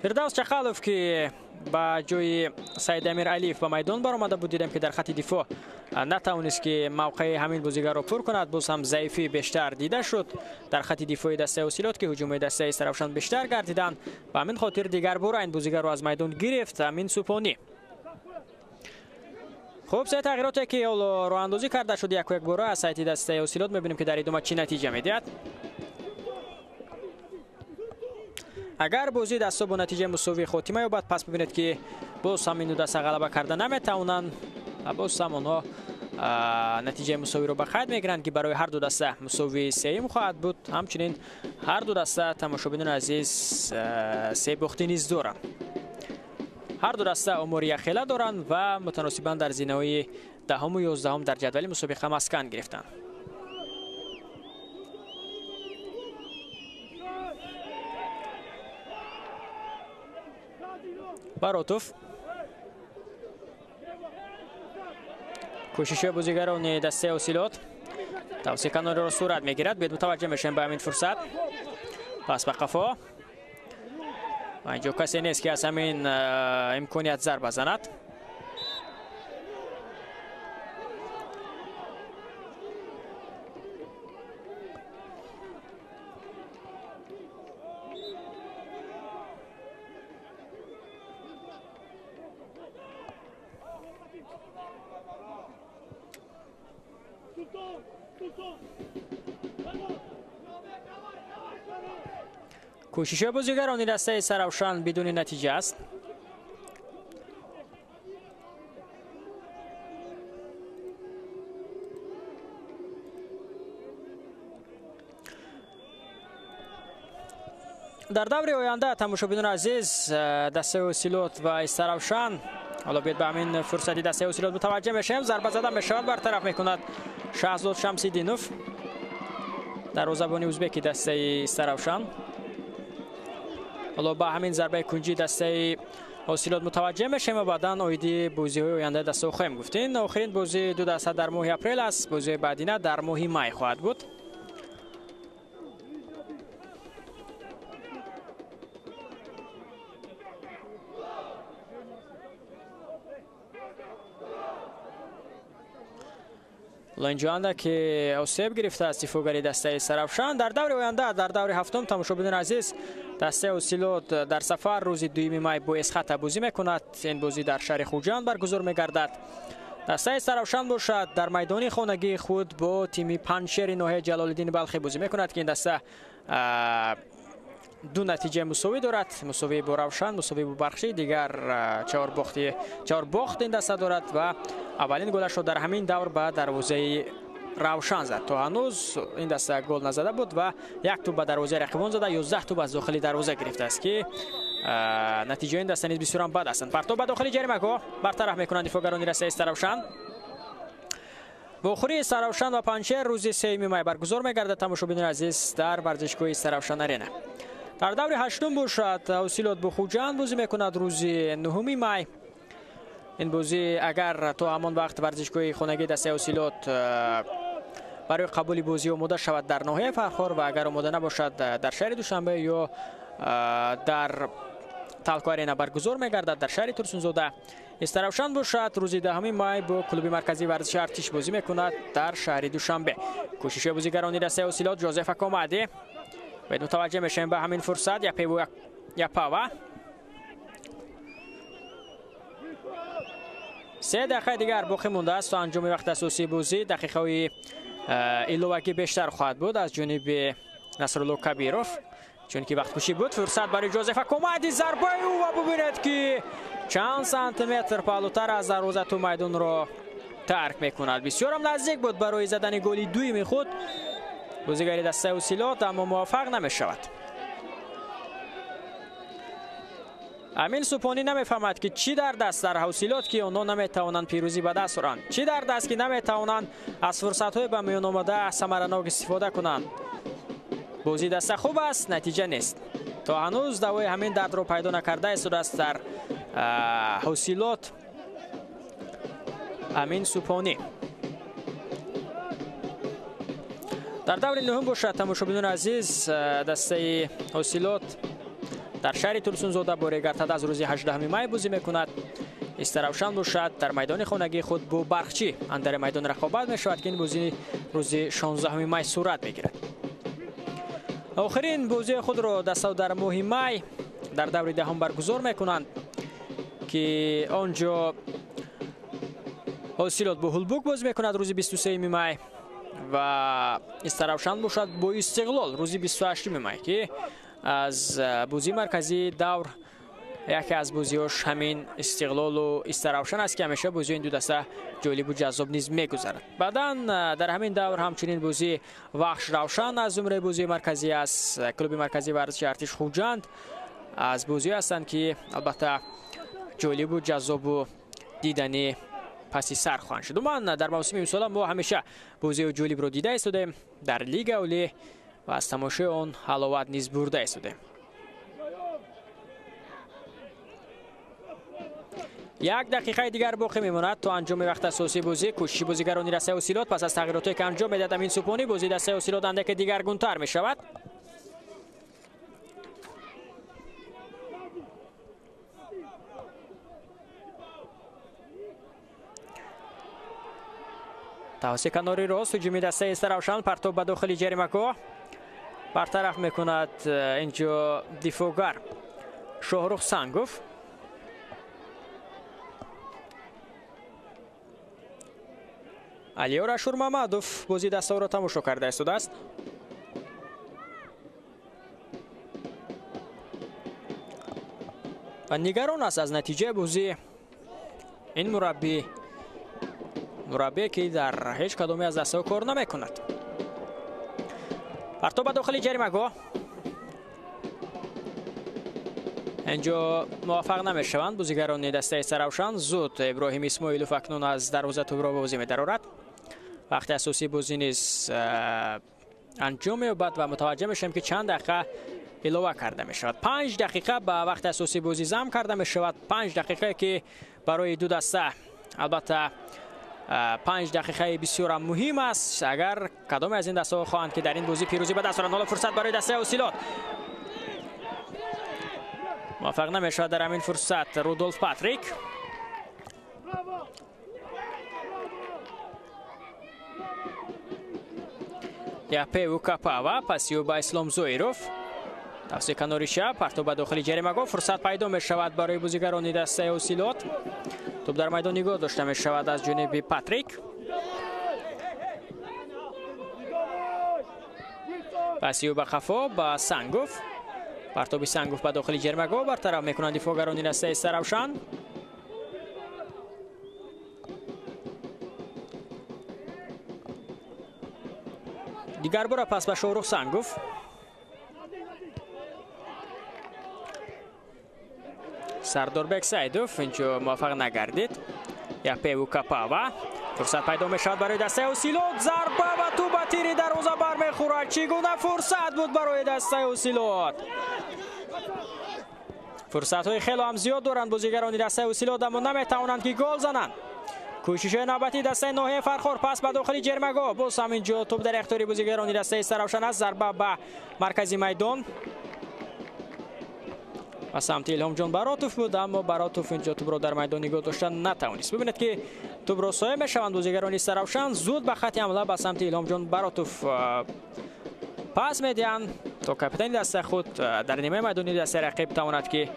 Фирдавс Чахалов, ки ба ҷои Саидамир Алиев ба майдон баромада буд, дидем, ки дар хати дифоъ натавонист, ки мавқеи ҳамин бозигарро пур кунад. Боз ҳам заифӣ бештар дида шуд дар хати дифои дастаи Ҳосилот, ки ҳуҷумои дастаи Истаравшан бештар гардиданд. Ба ҳамин хотир дигар бора ин бозигарро аз майдон гирифт Амин Супонӣ. Хуб, се тағйироте, ки ҳоло роҳандозӣ карда шуд яку якбора аз сайти дастаи Ҳосилот, мебинем, ки дар идома чӣ натиҷа медиҳад. Агар бозии дастҳо бо натиҷаи мусовӣ хотима ёбад, пас бибинед, ки боз ҳам ин ду даста ғалаба карда наметавонанд ва боз ҳам онҳо натиҷаи мусовиро ба қайд мегиранд, ки барои ҳар ду даста мусовии сеюм хоҳад буд. Ҳамчунин ҳар ду даста, тамошобинони азиз, се бохтӣ низ доранд. Ҳар ду даста омори якхела доранд ва мутаносибан дар зинаҳои 10-ум ва 11-ум дар ҷадвали мусобиқа маскан гирифтанд. Баротов. Кӯшиши бозигарони дастаи Ҳосилот тавсия канориро сурат мегирад. Бед мутаваҷҷеҳ мешавем ба ҳамин фурсат. Пас ба қафо. Ва инҷо касе нест, ки аз ҳамин имконият зарба занад. Кӯшиши бозигарони дастаи Саравшан бидуни натиҷа аст. Дар даври оянда, тамошобинони азиз, дастаи Ҳосилот ва Истаравшан, ҳоло биёед ба ҳамин фурсати дастаи Ҳосилот мутаваҷҷеҳ мешавем. Зарба зада мешавад, бартараф мекунад Шаҳзод Шамсиддинов, дарвозабони узбеки дастаи Истаравшан. Ҳоло ба ҳамин зарбаи кунҷии дастаи ҳосилот мутаваҷҷеҳ мешавем ва баъдан оиди бозиҳои ояндаи дастаҳо хоҳем гуфт. Ин охирин бозии ду даста дар моҳи апрел аст. Бозиҳои баъдина дар моҳи май хоҳад буд. Ланҷоанда ки осеб гирифтааст дифоъгари дастаи Сарафшан. Дар даври оянда, дар даври ҳафтум, тамошобинони азиз, дастаи ҳосилот дар сафар рӯзи 2 май бо Эсхата бозӣ мекунад. Ин бозӣ дар шаҳри Хуҷанд баргузор мегардад. Дастаи Сарафшан бошад дар майдони хонагии худ бо тими Панҷшери ноҳияи Ҷалолиддини Балхӣ бозӣ мекунад, ки ин даста ду натиҷаи мусовӣ дорад. Мусовӣ бо Равшан, мусовӣ бо Бархшӣ, дигар чор бохт ин даста дорад ва аввалин голашро дар ҳамин давр ба дарвозаи Равшан зад. То ҳанӯз ин даста гол назада буд ва як тӯб ба дарвозаи рақибон зада, 11 тӯб аз дохили дарвоза гирифтааст, ки натиҷаи ин даста низ бисёрам бад ҳастанд. Партоб ба дохили ҷаримагоҳ бартараф мекунанд дифоъгарони дастаи Саравшан. Вохӯрии Саравшан ва Панҷшер рӯзи 3 май баргузор мегардад, тамошобинони азиз, дар варзишгоҳи Саравшан Арена. Дар даври ҳаштум бошад ҳосилот бо Хуҷанд бозӣ мекунад рӯзи 9 май. Ин бозӣ агар то ҳамон вақт варзишгоҳи хонагии дастаи ҳосилот барои қабули бозӣ омода шавад дар ноҳияи Фархор ва агар омода набошад дар шаҳри Душанбе ё дар Талко Арена баргузор мегардад дар шаҳри Турсунзода. Истаравшан бошад рӯзи 10 май бо клуби марказии варзиши Артиш бозӣ мекунад дар шаҳри Душанбе. Кӯшиши бозигарони дастаи ҳосилот Ҷозеф Акомади. Бояд мутаваҷҷеҳ мешавем ба ҳамин фурсат. Япава. 3 дақиқаи дигар боқӣ мондааст то анҷоми вақти асосии бозӣ. Дақиқаҳои иловагӣ бештар хоҳад буд аз ҷониби Насрулло Кабиров, чунки вақткушӣ буд. Фурсат барои Ҷозеф Акомади, зарбаи ӯ ва бубинед, ки чанд сантиметр паҳлӯтар аз дарвоза ту майдонро тарк мекунад. Бисёрам наздик буд барои задани голи дуюми худ бозигари дастаи ҳосилот, аммо муваффақ намешавад. Амин Супонӣ намефаҳмад, ки чӣ дард аст дар ҳосилот, ки онҳо наметавонанд пирӯзӣ ба даст оранд. Чӣ дард аст, ки наметавонанд аз фурсатҳои ба миён омада самаранок истифода кунанд. Бозии даста хуб аст, натиҷа нест. То ҳанӯз давои ҳамин дардро пайдо накарда истодааст дар ҳосилот Амин Супонӣ. Дар даври нуҳум бошад, тамошобинони азиз, дастаи ҳосилот дар шаҳри Турсунзода бо Регартада аз рӯзи 18 май бозӣ мекунад. Истаравшан бошад дар майдони хонагии худ бо Бархчӣ андари майдон рақобат мешавад, ки ин бозӣ рӯзи 16 май сурат мегирад. Охирин бозии худро дастаҳо дар моҳи май дар даври даҳум баргузор мекунанд, ки он ҷо ҳосилот бо Ҳулбук бозӣ мекунад рӯзи 23 май ва Истаравшан бошад бо Истиқлол рӯзи 28 май, ки аз бозии марказии давр яке аз бозиҳош ҳамин Истиқлолу Истаравшан аст, ки ҳамеша бозиҳои ин ду даста ҷолибу ҷаззоб низ мегузарад. Баъдан дар ҳамин давр ҳамчунин бозии Вахш Равшан аз зумраи бозии марказӣ аст. Клуби марказии варзиши Артиш Хуҷанд аз бозиҳо ҳастанд, ки албатта ҷолибу ҷаззобу дидани паси сар хоҳанд шуд. Умуман дар мавсими имсола мо ҳамеша бозиҳои ҷолибро дида истодаем дар лига олӣ ва аз тамошои он ҳаловат низ бурда истодаем. Як дақиқаи дигар боқӣ мемонад то анҷоми вақти асосии бозӣ. Кӯшиши бозигарони дастаи ҳосилот пас аз тағйиротое ки анҷом медиҳад Амин Супонӣ, бозии дастаи ҳосилот андаке дигаргунтар мешавад. Тавассути канори рост ҳуҷуми дастаи Истаравшан, партоб ба дохили ҷаримагоҳ бартараф мекунад инҷо дифоъгар Шоҳрух Сангов. Алиёр Ашурмамадов бозии дастаҳоро тамошо карда истодааст. Ва нигарон аст аз натиҷаи бозӣ ин мураббӣ, мураббие ки дар ҳеҷ кадоме аз дастаҳо кор намекунад. Партоб ба дохили ҷаримагоҳ. Инҷо муваффақ намешаванд бозигарони дастаи Саравшан. Зуд Иброҳим Исмоилов акнун аз дарвоза тӯбро ба бозӣ медарорад. Вақти асосии бозӣ низ анҷом меёбад ва мутаваҷҷеҳ мешавем, ки чанд дақиқа илова карда мешавад. 5 дақиқа ба вақти асосии бозӣ зам карда мешавад. 5 дақиқае ки барои ду даста албатта 5 дақиқаи бисёрам муҳим аст. Агар кадоме аз ин дастаҳо хоҳанд ки дар ин бозӣ пирӯзӣ ба даст оранд. Ҳоло фурсат барои дастаи Ҳосилот. Муваффақ намешавад дар ҳамин фурсат Рудолф Патрик. Япе Укапава паси ба Ислом Зоиров. Тавсияи канори чап, партоб ба дохили ҷаримагоҳ. Фурсат пайдо мешавад барои бозигарони дастаи Ҳосилот. Тӯб дар майдон нигоҳ дошта мешавад аз ҷониби Патрик. Паси ба қафо ба Сангов. Партоби Сангов ба дохили ҷаримагоҳ бартараф мекунанд дифоъгарони дастаи Саравшан. Дигар бора пас ба Шоҳрух Сангов. Сардорбек Саидов инҷо муваффақ нагардид. Япе Укапава. Фурсат пайдо мешавад барои дастаи Ҳосилот. Зарба ва тӯб ба тири дарвоза бармехӯрад. Чӣ гуна фурсат буд барои дастаи Ҳосилот. Фурсатҳои хело ҳам зиёд доранд бозигарони дастаи Ҳосилот, аммо наметавонанд ки гол зананд. Кӯшишҳои навбатии дастаи ноҳияи Фархор. Пас ба дохили ҷаримагоҳ. Боз ҳам инҷо тӯб дар ихтиёри бозигарони дастаи Саравшан аст. Зарба ба маркази майдон ба самти Илҳомҷон Баротов буд, аммо Баротов инҷо тӯбро дар майдон нигоҳ дошта натавонист. Бибинед ки тӯбро соя мешаванд бозигарони Саравшан. Зуд ба хати ҳамла ба самти Илҳомҷон Баротов пас медиҳанд то капитани дастаи худ дар нимаи майдони дастаи рақиб тавонад ки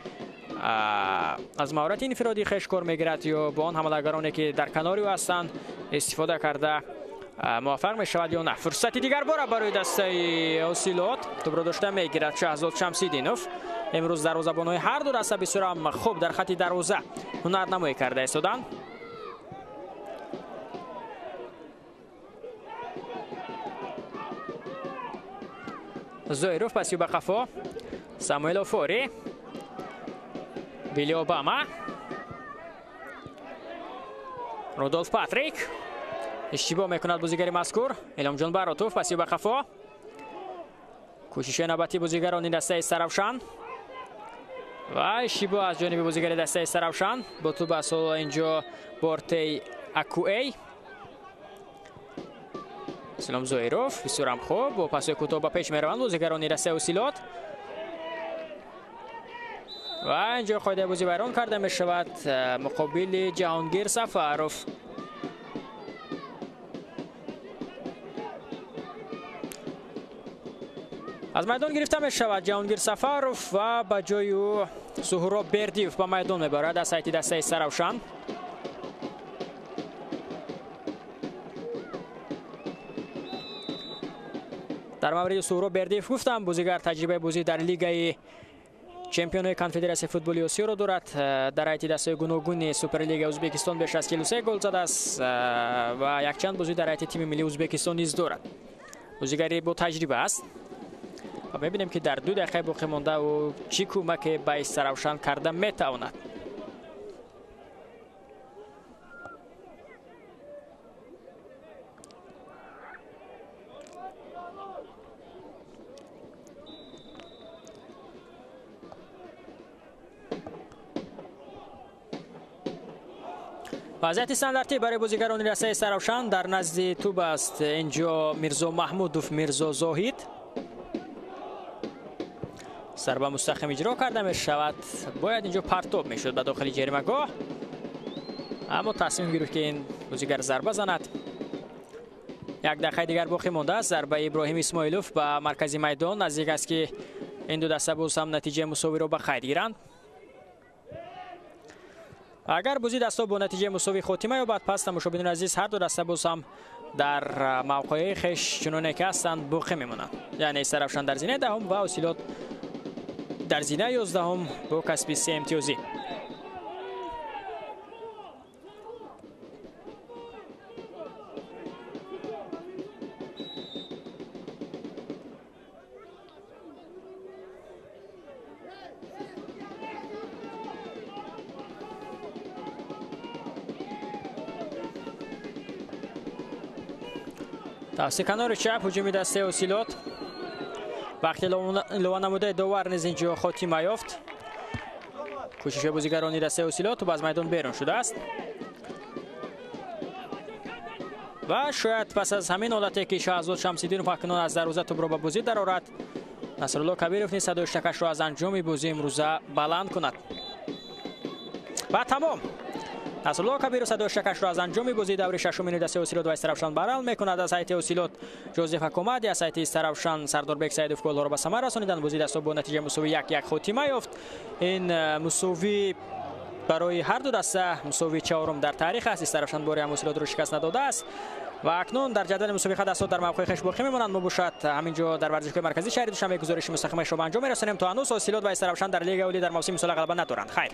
аз маҳорати инфиродии хеш кор мегирад ё бо он ҳамлагароне ки дар канори ӯ ҳастанд истифода карда муваффақ мешавад ё на. Фурсати дигар бора барои дастаи Ҳосилот. Тӯбро дошта мегирад Шаҳзод Шамсиддинов. Имрӯз дарвозабонҳои ҳар ду даста бисёрам хуб дар хати дарвоза ҳунарнамоӣ карда истоданд. Зоиров паси ба қафо. Самуэл Офори. Вилли Обама. Рудолф Патрик. Иштибоҳ мекунад бозигари мазкур. Илҳомҷон Баротов паси ба қафо. Кӯшишҳои навбатии бозигарони дастаи Саравшан ва иштибоҳ аз ҷониби бозигари дастаи Саравшан. Бо тӯб аз ҳоло инҷо Бортей Акуэй. Ислом Зоиров бисёрам хуб бо пасҳои кӯтоҳ ба пеш мераванд бозигарони дастаи Ҳосилот. Ва инҷо қоидаи бозӣ вайрон карда мешавад муқобили Ҷаҳонгир Сафаров. Аз майдон гирифта мешавад Ҷаҳонгир Сафаров ва ба ҷои ӯ Суҳроб Бердиев ба майдон мебарад аз сайти дастаи Саравшан. Дар мавриди Суҳроб Бердиев гуфтам, бозигар таҷрибаи бозӣ дар лигаи чемпионои конфедератсияи футболи Осиёро дорад. Дар ҳайати дастаи гуногуни Суперлигаи Ӯзбекистон беш аз 43 гол задааст ва якчанд бозӣ дар ҳайати тими миллии Ӯзбекистон низ дорад. Бозигари бо таҷриба аст. Ва мебинем ки дар 2 дақиқаи боқӣ монда ӯ чӣ кӯмаке ба Саравшан карда метавонад. Вазъияти стандартӣ барои бозигарони дастаи Саравшан дар назди тӯб аст. Инҷо Мирзо Маҳмудов, Мирзо Зоҳид. Зарба мустақим иҷро карда мешавад. Бояд инҷо партоб мешуд ба дохили ҷаримагоҳ, аммо тасмим гирифт ки ин бозигар зарба занад. Як дақиқаи дигар боқӣ мондааст. Зарбаи Иброҳим Исмоилов ба маркази майдон. Наздик аст ки ин ду даста боз ҳам натиҷаи мусовиро ба қайд гиранд. Агар бозӣ дастҳо бо натиҷаи мусовӣ хотима ёбад, пас тамошобинони азиз ҳар ду даста боз ҳам дар мавқеи хеш чуноне ки ҳастанд боқӣ мемонанд. Яъне Саравшан дар зинаи 10 ва Ҳосилот дар зинаи 11 бо касби 3 имтиёзӣ. Тавсияи канори чап ҳуҷуми дастаи Ҳосилот. Вақти илова намудаи довар низ инҷо хотима ёфт. Кӯшиши бозигарони дастаи Ҳосилот тӯб аз майдон берун шудааст. Ва шояд пас аз ҳамин ҳолате ки Шаҳзод Шамсиддинов акнун аз дарвоза тӯбро ба бозӣ дарорад, Насрулло Кабиров низ садои штакашро аз анҷоми бозии имрӯза баланд кунад. Ва тамом. Насрулло Кабиров садои штакашро аз анҷоми бозии даври шашумини дастаи Ҳосилот ва Истаравшан баланд мекунад. Аз ҳайати Ҳосилот Ҷозеф Акомади, аз ҳайати Истаравшан Сардорбек Саидов голҳоро ба самар расониданд. Бозии дастҳо бо натиҷаи мусовӣ 1-1 хотима ёфт. Ин мусовӣ барои ҳар ду даста мусовии чаҳорум дар таърих аст. Истаравшан бори ҳам Ҳосилотро шикаст надодааст. Ва акнун дар ҷадвали мусобиқа дастҳо дар мавқеи хеш боқӣ мемонанд. Мо бошад ҳамин ҷо дар варзишгоҳи марказии шаҳри Душанбе гузориши мустақимашро ба анҷом мерасонем. То ҳанӯз Ҳосилот ва Истаравшан дар Лигаи Олӣ дар мавсими имсола ғалаба надоранд. Хайр.